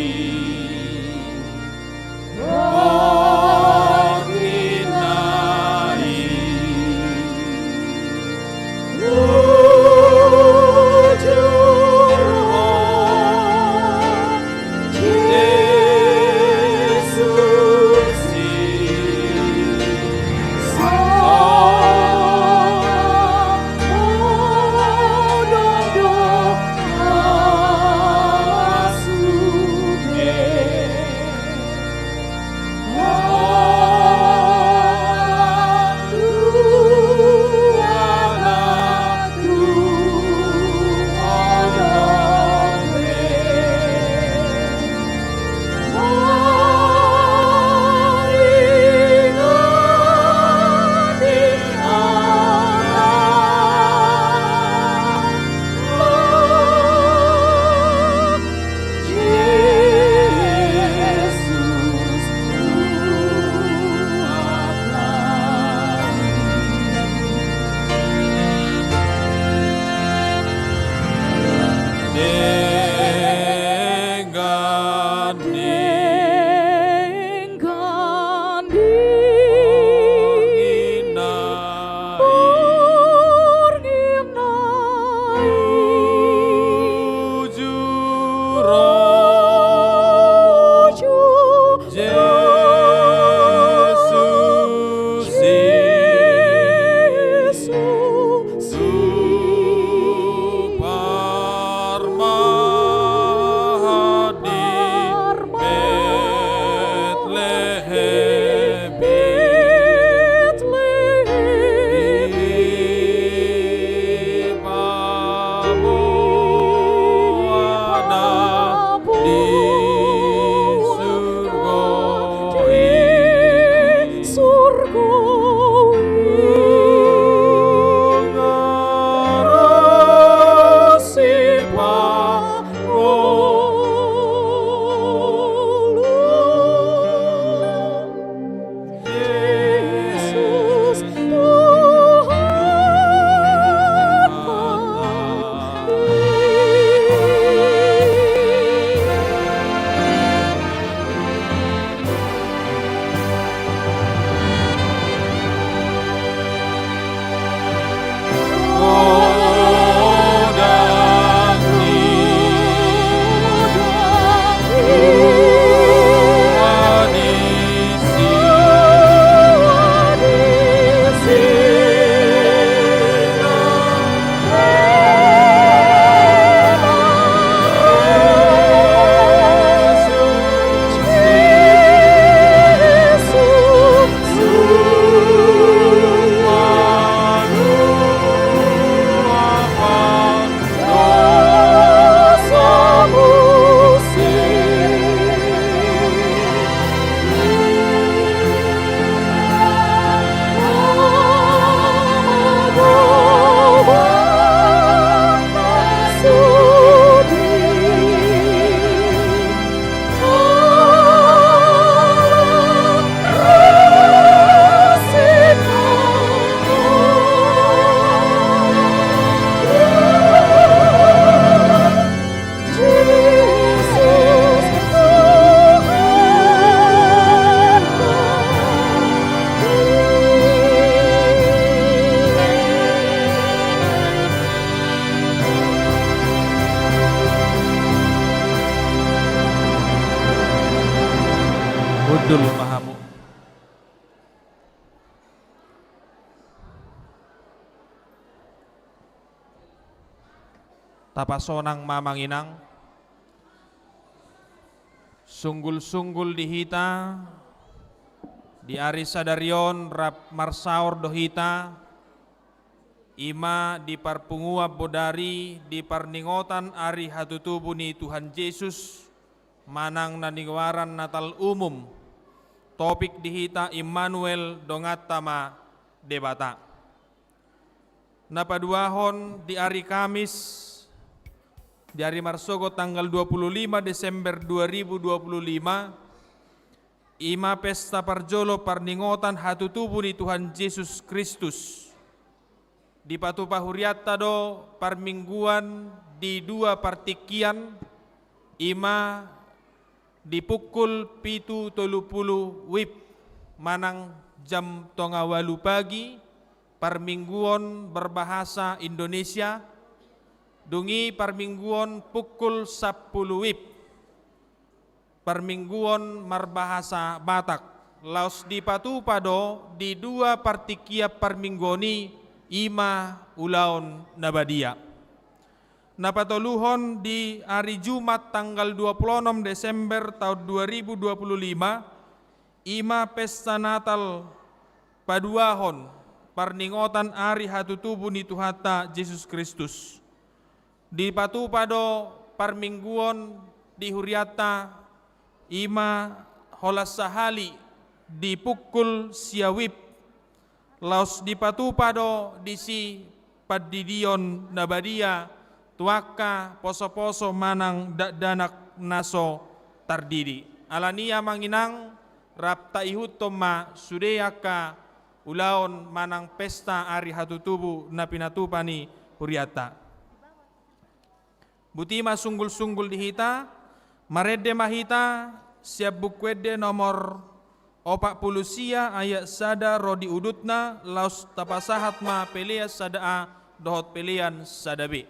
Tapasonang ma, Amang Inang. Sunggul-sunggul di hita, di ari sadari on rap marsaor do hita, i ma di parpunguan bodari di parningotan ari hatutubu ni Tuhan Jesus, manang na nigoaran Natal umum. Topik di hita Immanuel, donganta ma Debata. Na paduahon, di ari Kamis, di ari marsogot tanggal dua puluh lima Desember dua ribu dua puluh lima, i ma pesta parjolo parningotan hatutubu ni Tuhan Jesus Kristus. Dipatupa hurianta do parmingguan di dua partingkian, i ma di pukul pitu tolu pulu WIB manang jam tonga ualu pagi, parmingguan berbahasa Indonesia, dung i parmingguan pukul sampulu WIB, parmingguan marbahasa Batak. Laos dipatupa do di dua partingkian parmingguan i, i ma ulaon na badia. Na patoluhon, di ari Jumat tanggal dua puluh onom Desember taon dua ribu dua puluh lima, i ma pesta Natal paduahon parningotan ari hatutubu ni Tuhanta Jesus Kristus. Dipatupa do parmingguan di hurianta, i ma holan sahali di pukul sia WIB, laos dipatupa do disi pandidion na badia tu angka poso-poso manang dakdanak na so tardidi. Alani i, Amang Inang, rap taihuthon ma sude angka ulaon manang pesta ari hatutubu na pinatupa ni hurianta. Boti ma sunggul-sunggul di hita, marende ma hita sian Buku Ende nomor opat pulu sia, ayat sada ro di udutna, laos tapasahat ma pelean sada A dohot pelean sada B.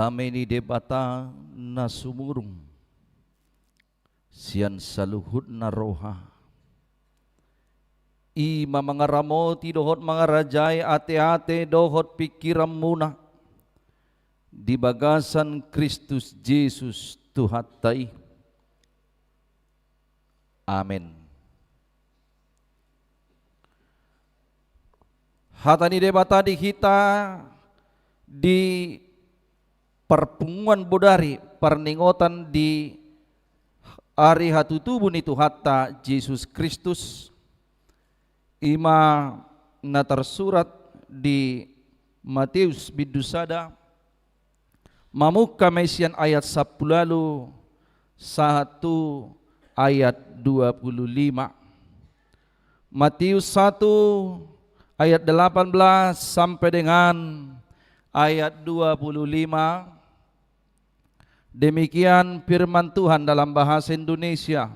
Dame ni Debata na sumurung sian saluhutna roha, i ma mangaramoti dohot mangarajai ateate dohot pingkiranmuna di bagasan Kristus Jesus Tuhanta i. Amen. Hata ni Debata di hita di parpunguan bodari, parningotan di ari hatutubu ni Tuhanta Jesus Kristus, i ma na tarsurat di Mateus bindu sada, mamungka ma i sian ayat sampulu ualu sahat tu ayat dua pulu lima. Mateus satu ayat delapan belas sampai dengan ayat dua pulu lima. Demikian firman Tuhan dalam bahasa Indonesia.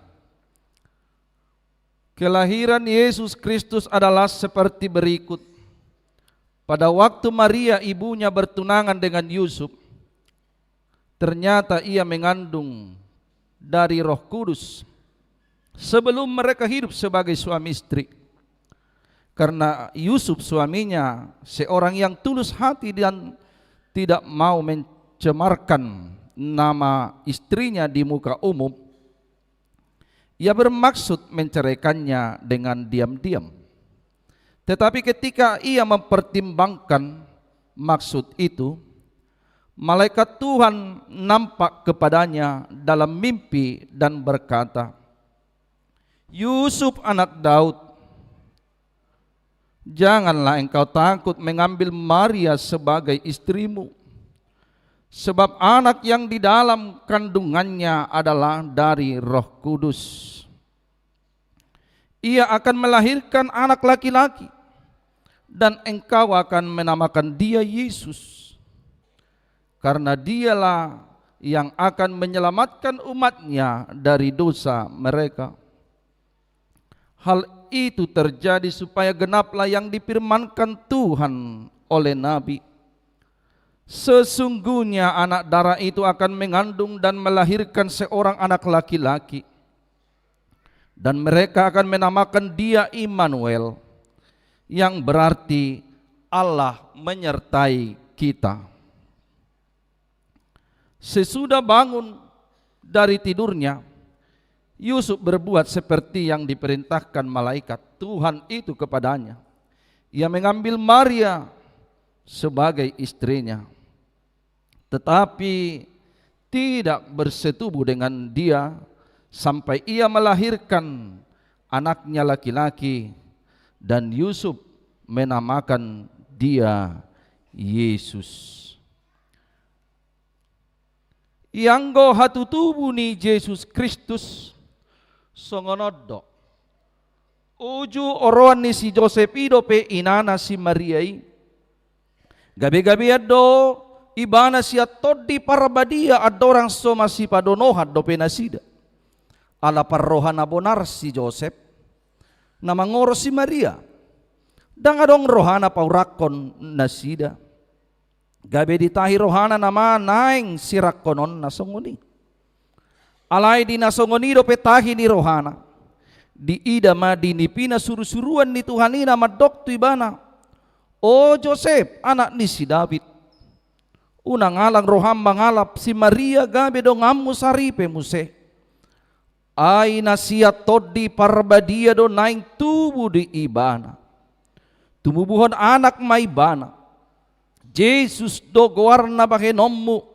Kelahiran Yesus Kristus adalah seperti berikut. Pada waktu Maria ibunya bertunangan dengan Yusuf, ternyata ia mengandung dari Roh Kudus sebelum mereka hidup sebagai suami istri. Karena Yusuf suaminya seorang yang tulus hati dan tidak mau mencemarkan nama istrinya di muka umum, ia bermaksud menceraikannya dengan diam-diam. Tetapi ketika ia mempertimbangkan maksud itu, malaikat Tuhan nampak kepadanya dalam mimpi dan berkata, "Yusuf anak Daud, janganlah engkau takut mengambil Maria sebagai istrimu, sebab anak yang di dalam kandungannya adalah dari Roh Kudus. Ia akan melahirkan anak laki-laki, dan engkau akan menamakan dia Yesus, karena dialah yang akan menyelamatkan umat-Nya dari dosa mereka." Hal itu terjadi supaya genaplah yang difirmankan Tuhan oleh nabi, "Sesungguhnya anak dara itu akan mengandung dan melahirkan seorang anak laki-laki, dan mereka akan menamakan dia Immanuel, yang berarti Allah menyertai kita." Sesudah bangun dari tidurnya, Yusuf berbuat seperti yang diperintahkan malaikat Tuhan itu kepadanya. Ia mengambil Maria sebagai istrinya, tetapi tidak bersetubuh dengan dia sampai ia melahirkan anaknya laki-laki, dan Yusuf menamakan dia Yesus. Ianggo hatutubu ni Jesus Kristus, songon on do. Uju oroan ni si Josep i dope inana si Maria i. Gabe-gabean do ibana sian Tondi Parbadia andorang so masipadonohan dope nasida. Ala parroha na bonar si Josep na mangoro si Maria. Ndang adong rohana paurakkon nasida. Gabe ditahi rohana nama naeng sirangkononna songon i. Alai di na songon i dope tahi ni rohana, diida ma di nipina surusuruan ni Tuhan i na mandok tu ibana, "O Josep, anak ni si David, unang alang roham mangalap si Maria gabe donganmu saripe muse. Ai na sian Tondi Parbadia do naeng tubu di ibana. Tumubuhon anak ma ibana. Jesus do goarna bahenonmu.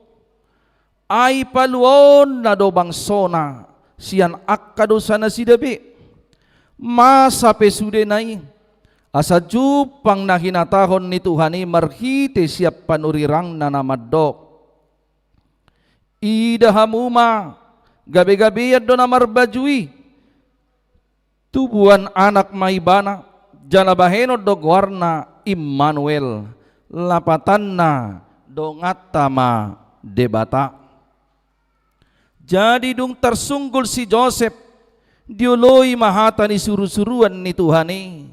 Ai paluaonna do bangsona sian angka dosa nasida be. Masa pe sudena i, asa jumpang na hinatahon ni Tuhan i marhite sian panurirangna na mandok, 'Ida hamu ma, gabe-gabean do na marbaju i. Tubuan anak ma ibana, jala bahenon do goarna Immanuel, lapatanna, donganta ma Debata.'" Jadi dung tarsunggul si Josep, dioloi ma hata ni surusuruan ni Tuhan i,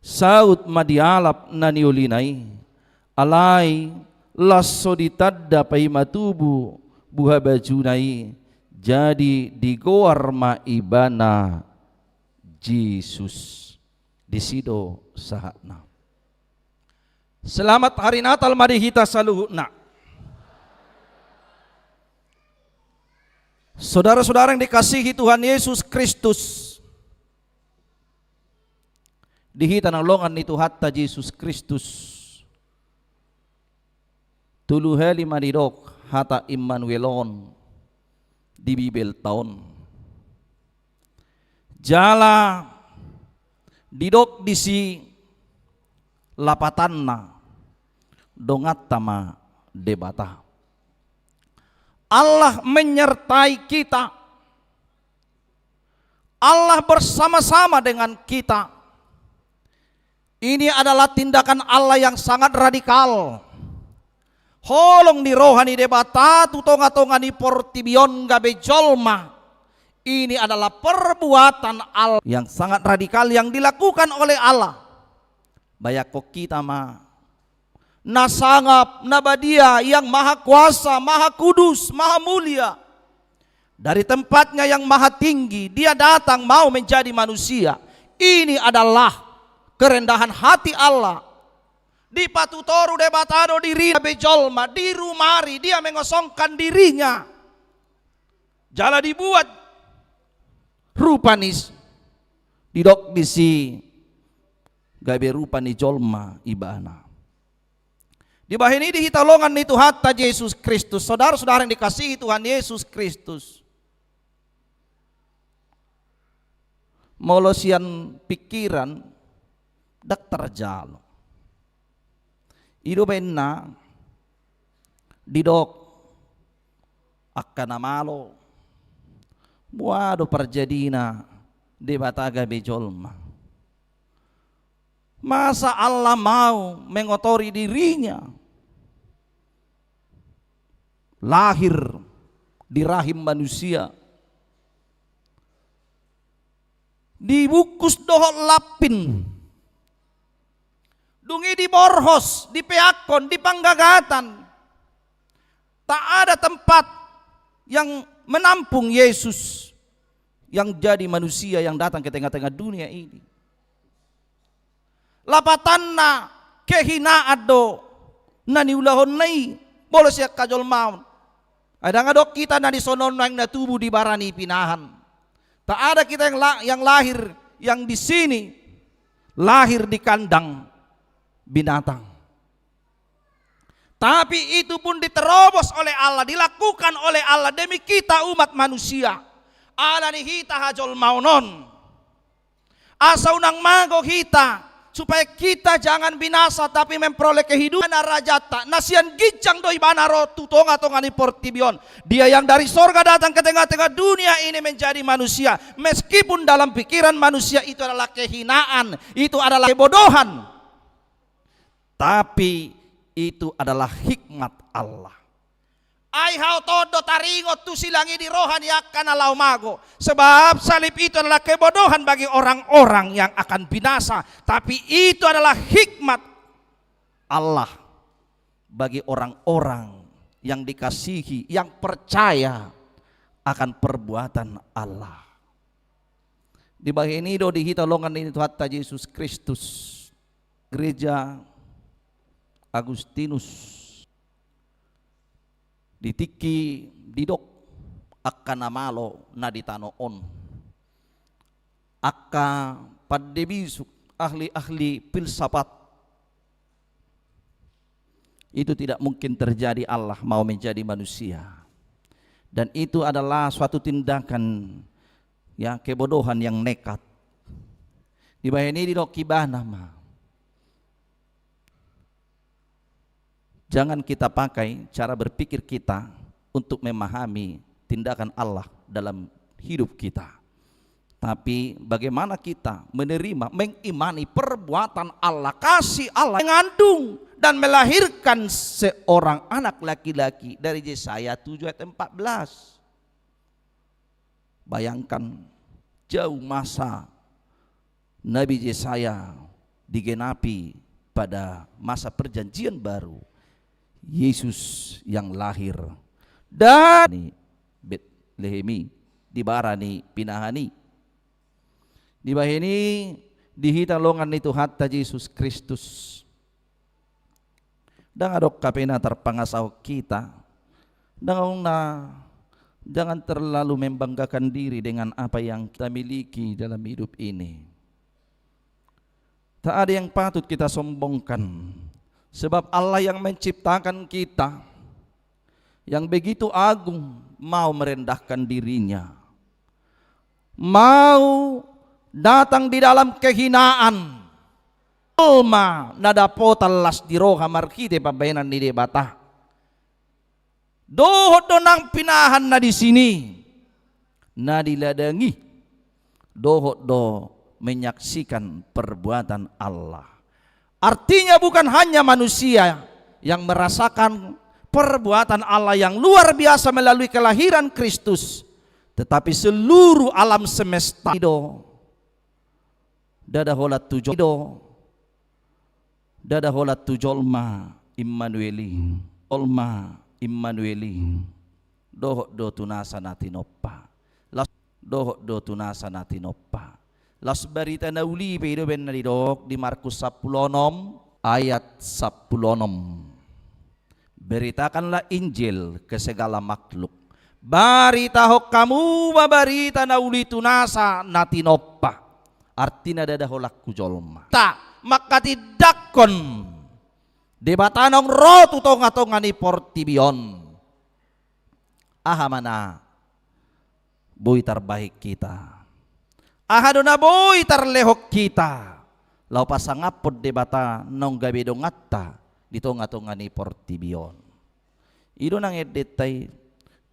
saut ma dialap na niolina i. Alai Laos so ditanda paima tubu buhabajuna i, jadi digoar ma ibana Jesus. Disi do sahatna. Selamat Hari Natal ma di hita saluhutna. Saudara-saudara yang dikasihi Tuhan Yesus Kristus, di hita na longan ni Tuhanta Jesus Kristus, tolu hali ma didok hata Immanuel on di Bibelta on. Jala didok disi lapatanna, donganta ma Debata. Allah menyertai kita. Allah bersama-sama dengan kita. Ini adalah tindakan Allah yang sangat radikal. Holong ni roha ni Debata tu tonga-tonga ni portibi on gabe jolma. Ini adalah perbuatan Allah yang sangat radikal yang dilakukan oleh Allah. Bayangkon hita ma, na sangap, na badia, yang maha kuasa, maha kudus, maha mulia. Dari tempatnya yang maha tinggi, dia datang mau menjadi manusia. Ini adalah kerendahan hati Allah. Dipatutoru Debata do dirina gabe jolma, dirumari, dia mengosongkan dirinya. Jala dibuat rupa ni s-, didok disi gabe rupa ni jolma ibana. Dibahen i di hita longan ni Tuhanta Jesus Kristus, saudara-saudara yang dikasihi Tuhan Yesus Kristus. Molo sian pikiran, ndang tarjalo. I do baenna didok angka na malo, boha do parjadina Debata gabe jolma. Masa Allah mau mengotori dirinya lahir di rahim manusia, dibungkus dohot lampin, dung i diborhos, dipeakkon, dipanggagatan. Tak ada tempat yang menampung Yesus yang jadi manusia yang datang ke tengah-tengah dunia ini. Lapatanna kehinaan do na niulahonna i, molo sian hajolmaon. Ai ndang adong hita na dison on naeng na tubu di bara ni pinahan. Tak ada kita yang la-, yang lahir, yang di sini lahir di kandang binatang. Tapi itu pun diterobos oleh Allah, dilakukan oleh Allah demi kita umat manusia. Ala ni hita hajolmaon on. Asa unang mago hita, supaya kita jangan binasa, tapi memperoleh kehidupan. Ibana rajanta, na sian ginjang do ibana ro tu tonga-tonga ni portibi on. Dia yang dari sorga datang ke tengah-tengah dunia ini menjadi manusia. Meskipun dalam pikiran manusia itu adalah kehinaan, itu adalah kebodohan. Tapi itu adalah hikmat Allah. Ai hot on do taringot tu silang i di roha ni angka na laho mago. Sebab salib itu adalah kebodohan bagi orang-orang yang akan binasa. Tapi itu adalah hikmat Allah bagi orang-orang yang dikasihi, yang percaya akan perbuatan Allah. Dibahen i do di hita longan ni Tuhanta Jesus Kristus, Gereja Agustinus. Di tingki didok angka na malo na di tano on, angka pande bisuk, ahli-ahli filsafat, itu tidak mungkin terjadi Allah mau menjadi manusia. Dan itu adalah suatu tindakan, ya, kebodohan yang nekat. Dibahen i didok ibana ma, jangan kita pakai cara berpikir kita untuk memahami tindakan Allah dalam hidup kita. Tapi bagaimana kita menerima, mengimani perbuatan Allah, kasih Allah, mengandung dan melahirkan seorang anak laki-laki dari Yesaya tujuh ayat empat belas. Bayangkan, jauh masa Nabi Yesaya digenapi pada masa Perjanjian Baru. Yesus yang lahir dari Betlehem i, di bara ni pinahan i. Dibahen i di hita longan ni Tuhanta Jesus Kristus. Ndang adong hape na tarpangasahon hita. Ndang adong na, jangan terlalu membanggakan diri dengan apa yang kita miliki dalam hidup ini. Tak ada yang patut kita sombongkan. Sebab Allah yang menciptakan kita, yang begitu agung, mau merendahkan dirinya. Mau datang di dalam kehinaan. Jolma na dapotan las ni roha marhite pambahenan ni Debata. Dohot do nang pinahan na disi, na di ladang i, dohot do menyaksikan perbuatan Allah. Artinya, bukan hanya manusia yang merasakan perbuatan Allah yang luar biasa melalui kelahiran Kristus, tetapi seluruh alam semesta i do. Ndada holan tu jol-, i do. Ndada holan tu jolma Immanuel i. Jolma Immanuel i. Dohot do tu nasa na tinompa. Laos, dohot do tu nasa na tinompa. Laos barita na uli pe i do baen na didok di Markus sampulu onom ayat sampulu onom. Beritakanlah Injil ke segala makhluk. Baritahon hamu ma barita na uli tu nasa na tinompa. Artina ndada holan tu jolma. Ta, manghatindanghon Debata naung ro tu tonga-tonga ni portibi on. Aha ma na boi tarbahen hita? Aha do na boi tarlehon hita laho pasangaphon Debata naung gabe donganta di tonga-tonga ni portibi on? I do nang endenta i.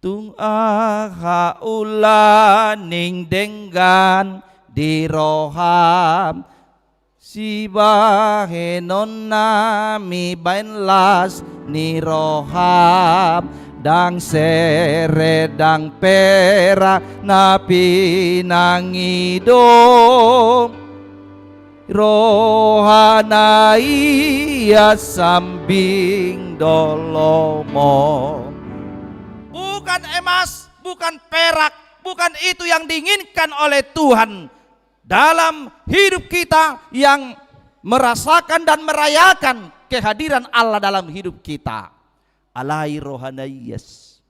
Tung aha ulaning denggan di roham, sibahenon nami baen las ni roham, ndang sere ndang perak na pinang i do. Roha na ias sambing do lomo. Bukan emas, bukan perak, bukan itu yang diinginkan oleh Tuhan dalam hidup kita yang merasakan dan merayakan kehadiran Allah dalam hidup kita. Alai roha na ias.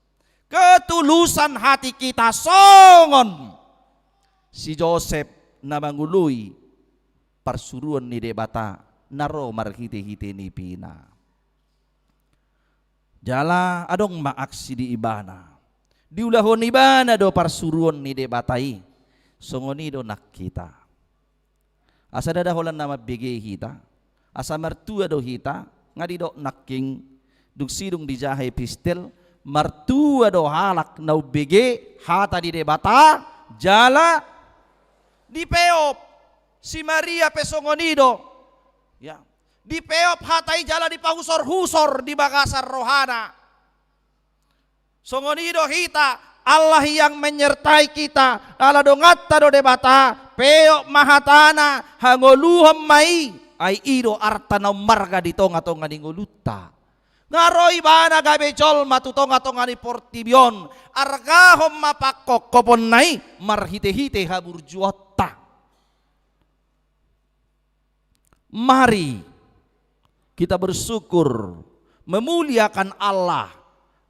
Ketulusan hati kita songon si Josep na mangoloi parsuruon ni Debata na ro marhite-hite nipina. Jala adong ma aksi di ibana. Diulahon ibana do parsuruon ni Debata i. Songon i do nang hita. Asa ndada holan na mambege hita, asa martua do hita, nga didok nangkin, dung sidung dijaha epistel, martua do halak na umbege hata ni Debata, jala dipeop. Si Maria pe songon i do. Ya. Dipeop hata i jala dipahusor-husor di bagasan rohana. Songon i do hita, Allah yang menyertai kita, ala donganta do Debata, peop ma hatana, hangoluhon ma i, ai i do arta na ummarga di tonga-tonga ni ngolunta. Nga ro ibana gabe jolma tu tonga-tonga ni portibi on, argahon ma pangkophoponna i, marhite-hite haburjuonta. Mari kita bersyukur, memuliakan Allah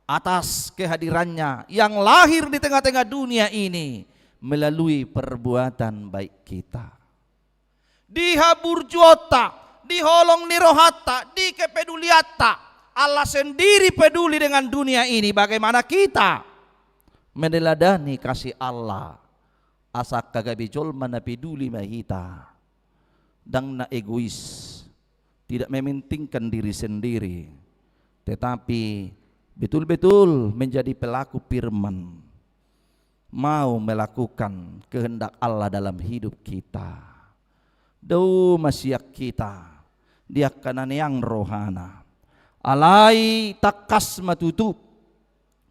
atas kehadirannya yang lahir di tengah-tengah dunia ini melalui perbuatan baik kita. Di haburjuonta, di holong ni rohanta, di kepedulianta, Allah sendiri peduli dengan dunia ini. Bagaimana kita meneladani kasih Allah? Asa angka gabe jolma na peduli ma hita. Ndang na egois, tidak mementingkan diri sendiri, tetapi betul-betul menjadi pelaku firman, mau melakukan kehendak Allah dalam hidup kita. Dao masiak hita di angka na neang rohana. Alai tangkas ma tutu,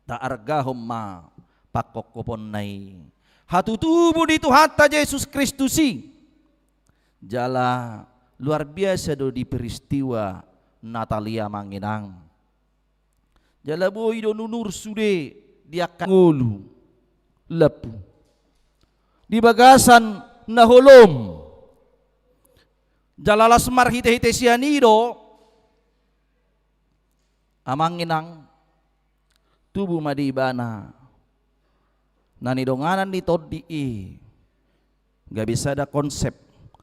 taargahon ma pangkophoponna i. Hatutubu ni Tuhanta Jesus Kristus i. Jala luar biasa do di peristiwa Natalia, amang inang. Jala boi do nunur sude di angka ngolu lampu di bagasan na holom. Jala las marhite-hite sian i do, amang inang, tubu ma di ibana na nidonganan ni tondi i gabe sada konsep,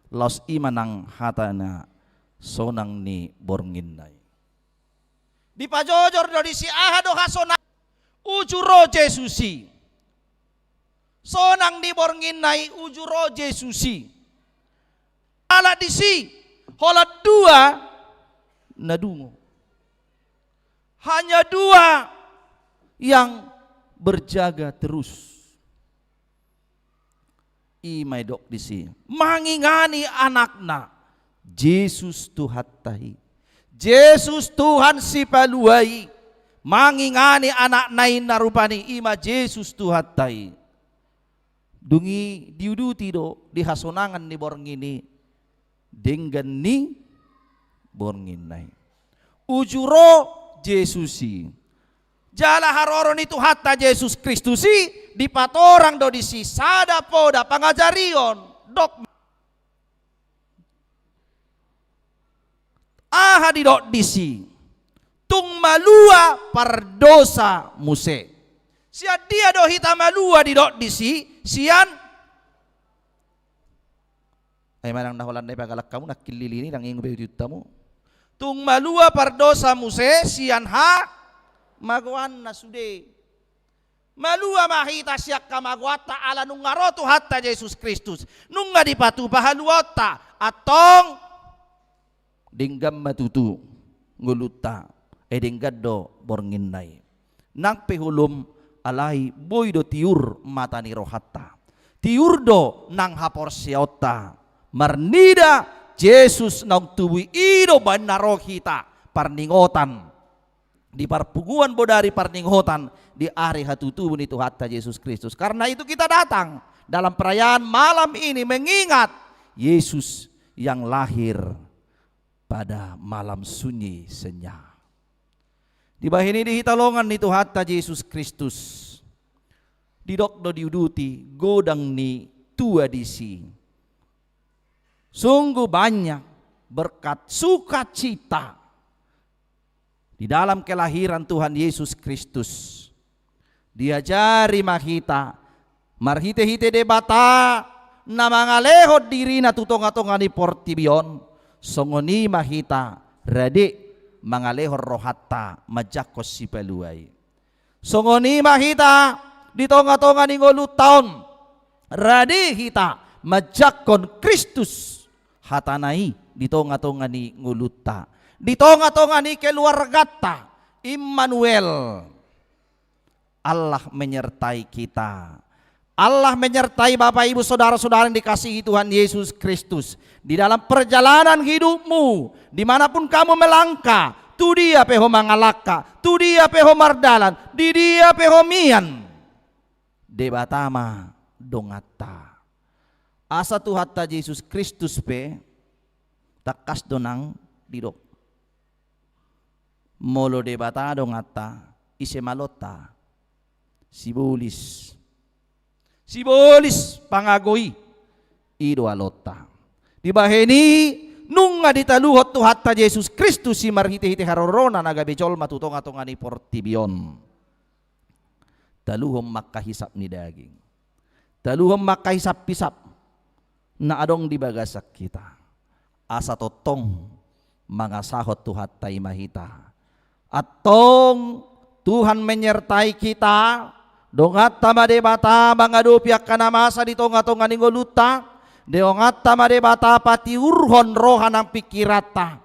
laos i ma nang hata na sonang ni bornginna i. Dipajojor do disi aha do hasonangan, uju ro Jesus i. Sonang ni bornginna i uju ro Jesus i. Ala disi, holan dua na dungo. Hanya dua yang berjaga terus. I ma didok disi, mangingani anakna, Jesus Tuhanta i. Jesus Tuhan Sipalua i. Mangingani anakna i na rupani i ma Jesus Tuhanta i. Dung i diuduti do di hasonangan ni borngin i denggan ni bornginna i. Uju ro Jesus i. Jala haroro ni Tuhanta Jesus Kristus i, dipatorang do disi sada poda pangajarion, dogma. Aha didok disi? Tung malua pardosa muse. Sian dia do hita malua didok disi? Sian, ai manang na holan na ipagalak hamu nangkin lili ni nang ingu be iuti hamu. Tung malua pardosa muse sian hamagoanna sude. Malua ma hita sian hamagoanta ala nunga ro Tuhanta Jesus Kristus. Nunga dipatupa haluaonta, antong denggan ma tutu ngolunta, ai denggan do bornginna i. Nang pe holom, alai boi do tiur mata ni rohanta. Tiur do nang haporseaonta. Marnida Jesus naung tubu i, i do baen na ro hita parningotan di parpunguan bodari, parningotan di ari hatutubu ni Tuhanta Jesus Kristus. Karena itu kita datang dalam perayaan malam ini mengingat Yesus yang lahir pada malam sunyi senja. Dibahen i di hita longan ni Tuhanta Jesus Kristus, didok do diuduti godang ni tua disi. Sungguh banyak berkat sukacita di dalam kelahiran Tuhan Yesus Kristus. Diajari ma hita marhitehite Debata na mangalehon dirina tu tongatonga ni portibi on, songon i ma hita rade mangalehon rohanta manjangkon Sipalua i. Songon i ma hita di tongatonga ni ngolunta on, rade hita manjangkon Kristus, hatana i di tongatonga ni ngolunta, di tongatonga ni keluarganta. Immanuel, Allah menyertai kita. Allah menyertai Bapak Ibu Saudara-saudara yang dikasihi Tuhan Yesus Kristus. Di dalam perjalanan hidupmu, di mana pun kamu melangkah, tu dia pe ho mangalangka, tu dia pe ho mardalan, di dia pe ho mian, Debata ma donganta. Asa Tuhanta Jesus Kristus pe tangkas do nang didok. Molo Debata donganta, ise ma alonta? Sibolis. Sibolis pangago i, i do alonta. Dibahen i, nunga ditaluhon Tuhanta Jesus Kristus i marhitehite harorona na gabe jolma tu tongatonga ni portibi on. Taluhon ma angka hisap ni daging. Taluhon ma angka hisaphisap na adong di bagasan hita. Asa tongtong mangasahon Tuhanta i ma hita. Antong Tuhan menyertai kita, donganta ma Debata mangadopi angka na masa di tongatonga ni ngolunta, donganta ma Debata patiurhon roha nang pingkiranta.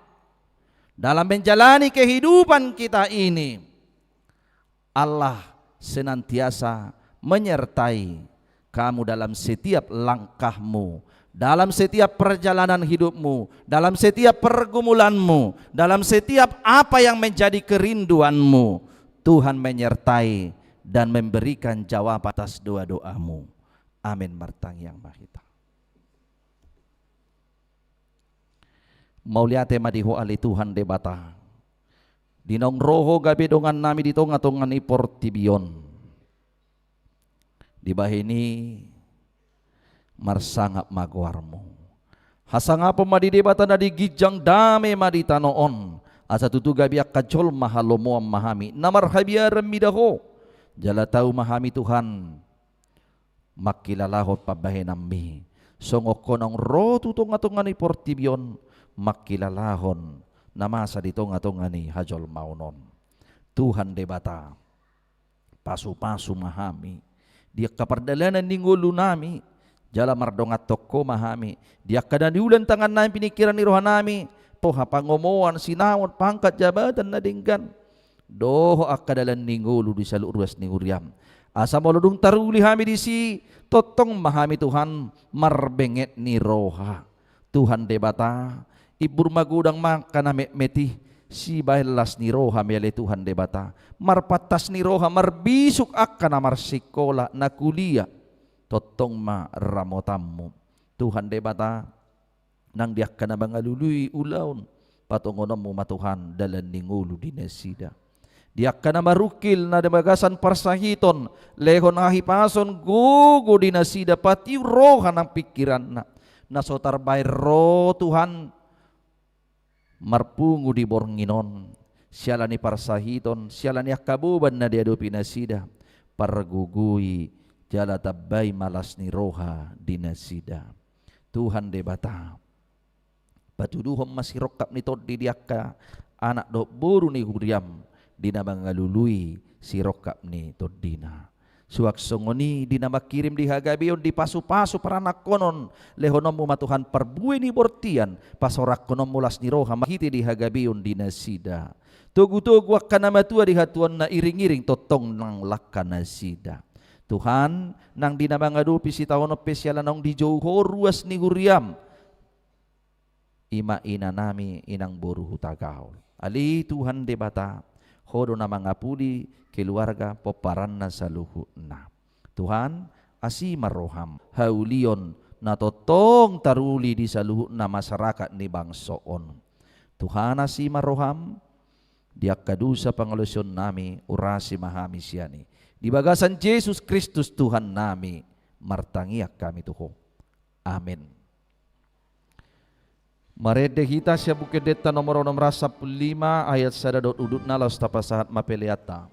Dalam menjalani kehidupan kita ini, Allah senantiasa menyertai kamu dalam setiap langkahmu, dalam setiap perjalanan hidupmu, dalam setiap pergumulanmu, dalam setiap apa yang menjadi kerinduanmu. Tuhan menyertai dan memberikan jawab atas doa-doamu. Amin. Martangiang ma hita. Mauliate ma di Ho ale Tuhan Debata. Di naung ro Ho gabe dongannami di tonga-tonga ni portibi on. Dibahen i marsangap ma goarMu. Hasangapon ma di Debata na di ginjang, dame ma di tano on. Asa tutu gabe angka jolma halomoan ma hami, na marhabiaran mida Ho. Jala tau ma hami Tuhan, mangkilalahon pambahenanMi. Songon Ho naung ro tu tonga-tonga ni portibi on, mangkilalahon na masa di tonga-tonga ni hajolmaon on. Tuhan Debata, pasu-pasu ma hami di angka pardalanan ni ngolunami, jala mardonganhon Ho ma hami di angka na niula ni tangannami, pinikkiran ni rohanami, poha, pangomoan, sinamot, pangkat, jabatan na denggan, dohot angka dalan ni ngolu di saluhut ruas ni huriaM. Asa molo dung taruli hami disi, tongtong ma hami Tuhan marbenget ni roha. Tuhan Debata, imbur magodang ma angka na metmet i, sibahen las ni roha ma i ale Tuhan Debata, marpantas ni roha, marbisuk angka na marsikola, na kuliah, tongtong ma ramotanMu. Tuhan Debata, nang di angka na mangalului ulaon, patongononMu ma Tuhan dalan ni ngolu di nasida. Di angka na marungkil, na di bagasan parsahiton, lehon hahipason, gogo di nasida, patiur roha nang pingkiranna. Na so tarbahen ro Tuhan marpungu di borngin on, siala ni parsahiton, siala ni angka boban na diadopi nasida, pargogoi jala tambai ma las ni roha di nasida. Tuhan Debata, patuduhon ma sirongkap ni tondi di angka anak dohot boru ni huriaM, di na mangalului sirongkap ni tondina. Suang songon i di na mangkirim di hagabeon, di pasu-pasu paranakhonon, lehononMu ma Tuhan parbue ni bortian, pasorangkononMu las ni roha marhite di hagabeon di nasida. Togu-togu angka na matua di hatuaonna, iring-iring tongtong nang langka nasida. Tuhan, nang di na mangadopi sitaonon pe siala naung dijou Ho ruas ni huriaM, i ma inanami, inang boru Hutagaol. Ale Tuhan Debata, Ho do na mangapuli keluarga pomparanna saluhutna. Tuhan, asi ma rohaM, haulion na tongtong taruli di saluhutna masyarakat ni bangso on. Tuhan, asi ma rohaM, di angka dosa pangalaosionnami, urasi ma hami sian i. Di bagasan Jesus Kristus Tuhannami, martangiang hami tu Ho. Amen. Marende hita sian Buku Endenta nomor onom ratus sampulu lima, ayat sada dohot udutna, laos tapasahat ma peleanta.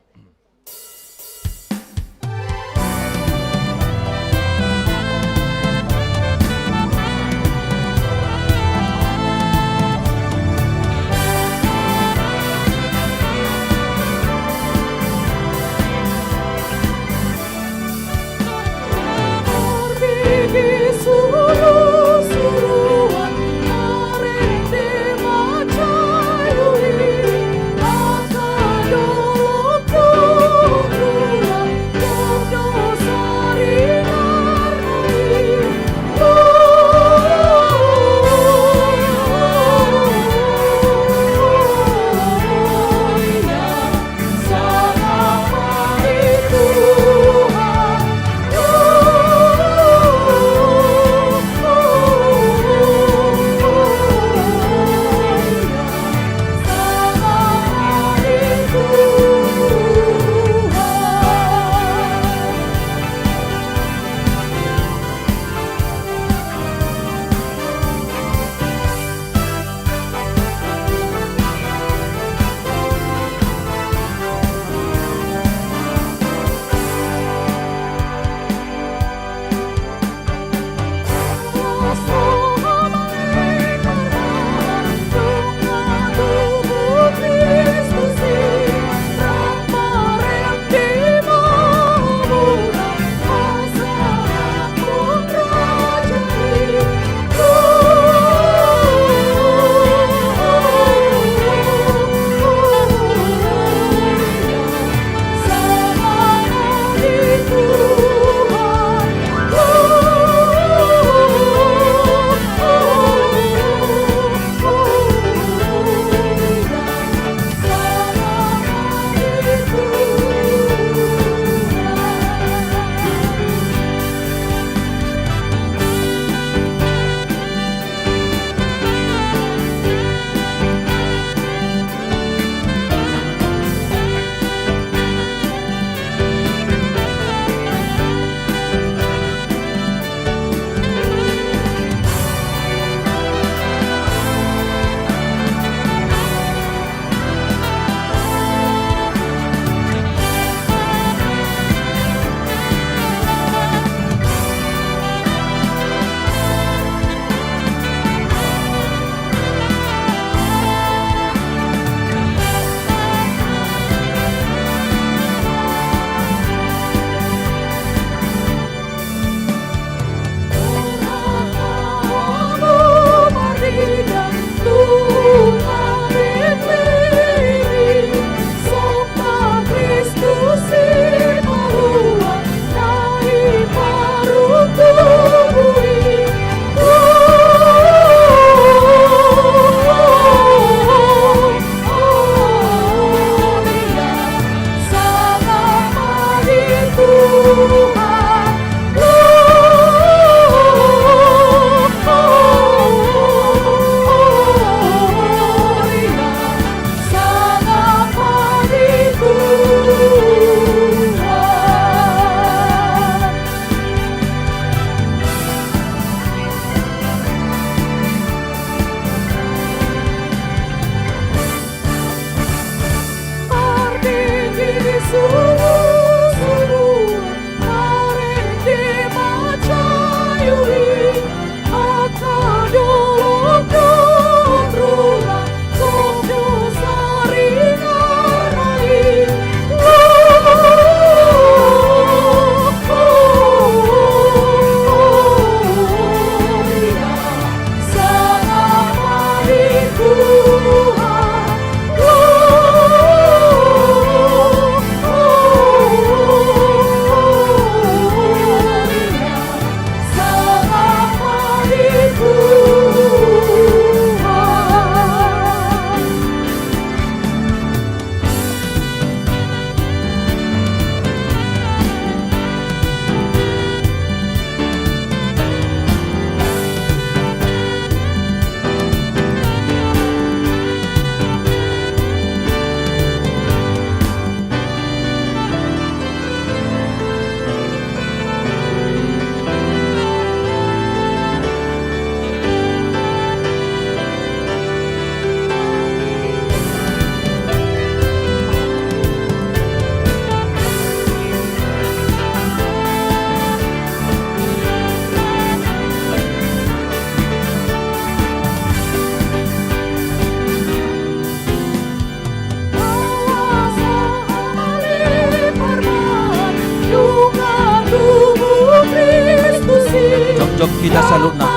Saluhutna.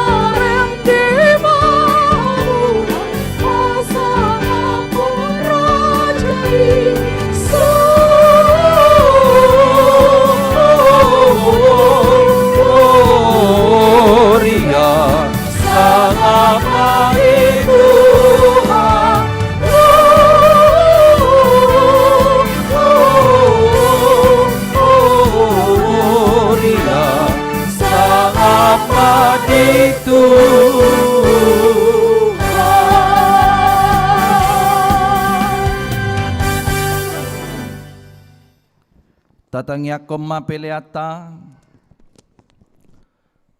Sangap ma di Tuhan. Sangap ma di Tuhan. Tatangiangkon ma peleanta.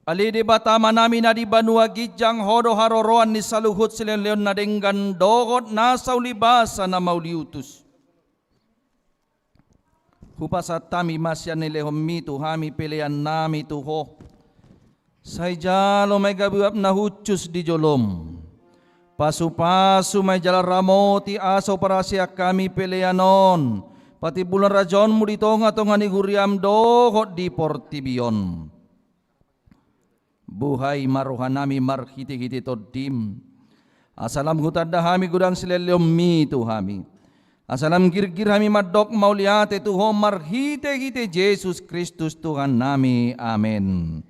Ale Debata Amanami na di banua ginjang, Ho do haroroan ni saluhut silehonlehon na denggan dohot nasa ulibasa na mauliutus. Hupasahat hami ma sian nilehonmi tu hami peleannami tu Ho. Sai jalo ma i gabe uap na hushus di jolom. Pasupasu ma i jala ramoti asa huparhaseang hami pelean on patimbulan rajaonmu di tongatonga ni huriam dohot di portibi on. Buhai ma rohanami marhitehite Tondim, asa lam hutanda hami godang silehonlehonmi tu hami, asa lam girgir hami mandok mauliate tu Ho marhitehite Jesus Kristus Tuhannami. Amen.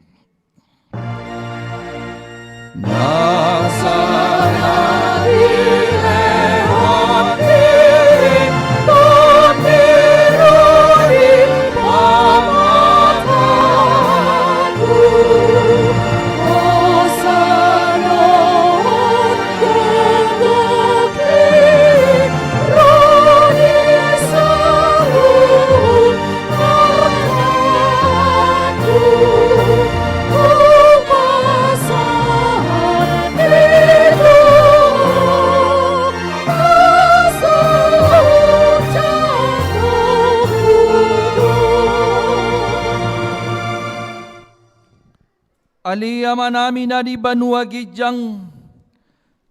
Ale Amanami na di banua ginjang,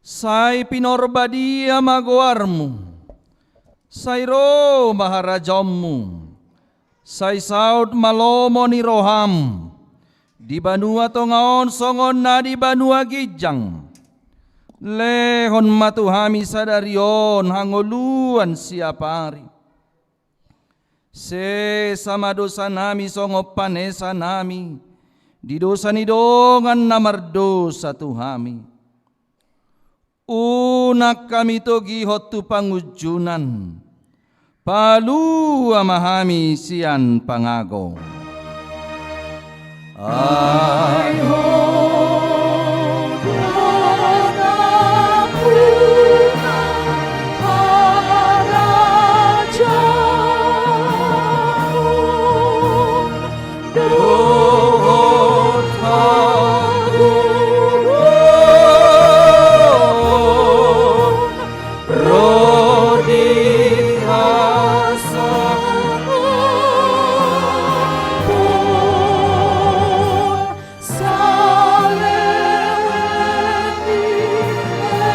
sai pinorbadia ma goarmu, sai ro ma harajaonmu, sai saut ma lomo ni roham di banua tonga on songon na di banua ginjang. Lehon ma tu hami sadari on hangoluan siapari. Sesa ma dosanami songon panesanami di dosa ni dongan na mardosa tu hami. Unang hami togihon tu pangunjunan. Palua ma hami sian pangago. Ai Ho do nampuna harajaon dohot hagogoon ro di hasangapon saleleng ni lelengna.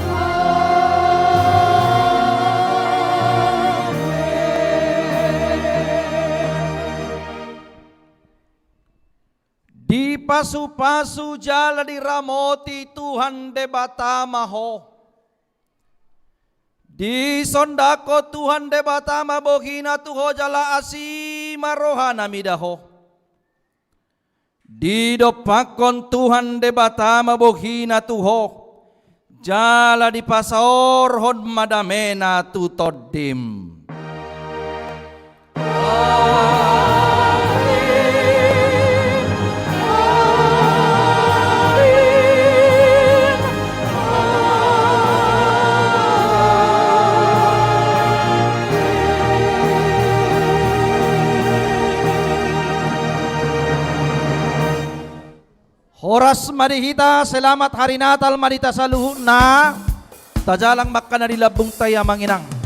Amen. Dipasupasu jala diramoti Tuhan Debata ma ho. Disondangkon Tuhan Debata ma bohina tu ho jala asi ma rohana mida ho. Didompakkon Tuhan Debata ma bohina tu ho, jala dipasaorhon ma damena tu tondim. Amin. Amin. Horas ma di hita, selamat hari Natal ma di hita saluhutna. Tajalang ma angka na di lambungta i, amang inang.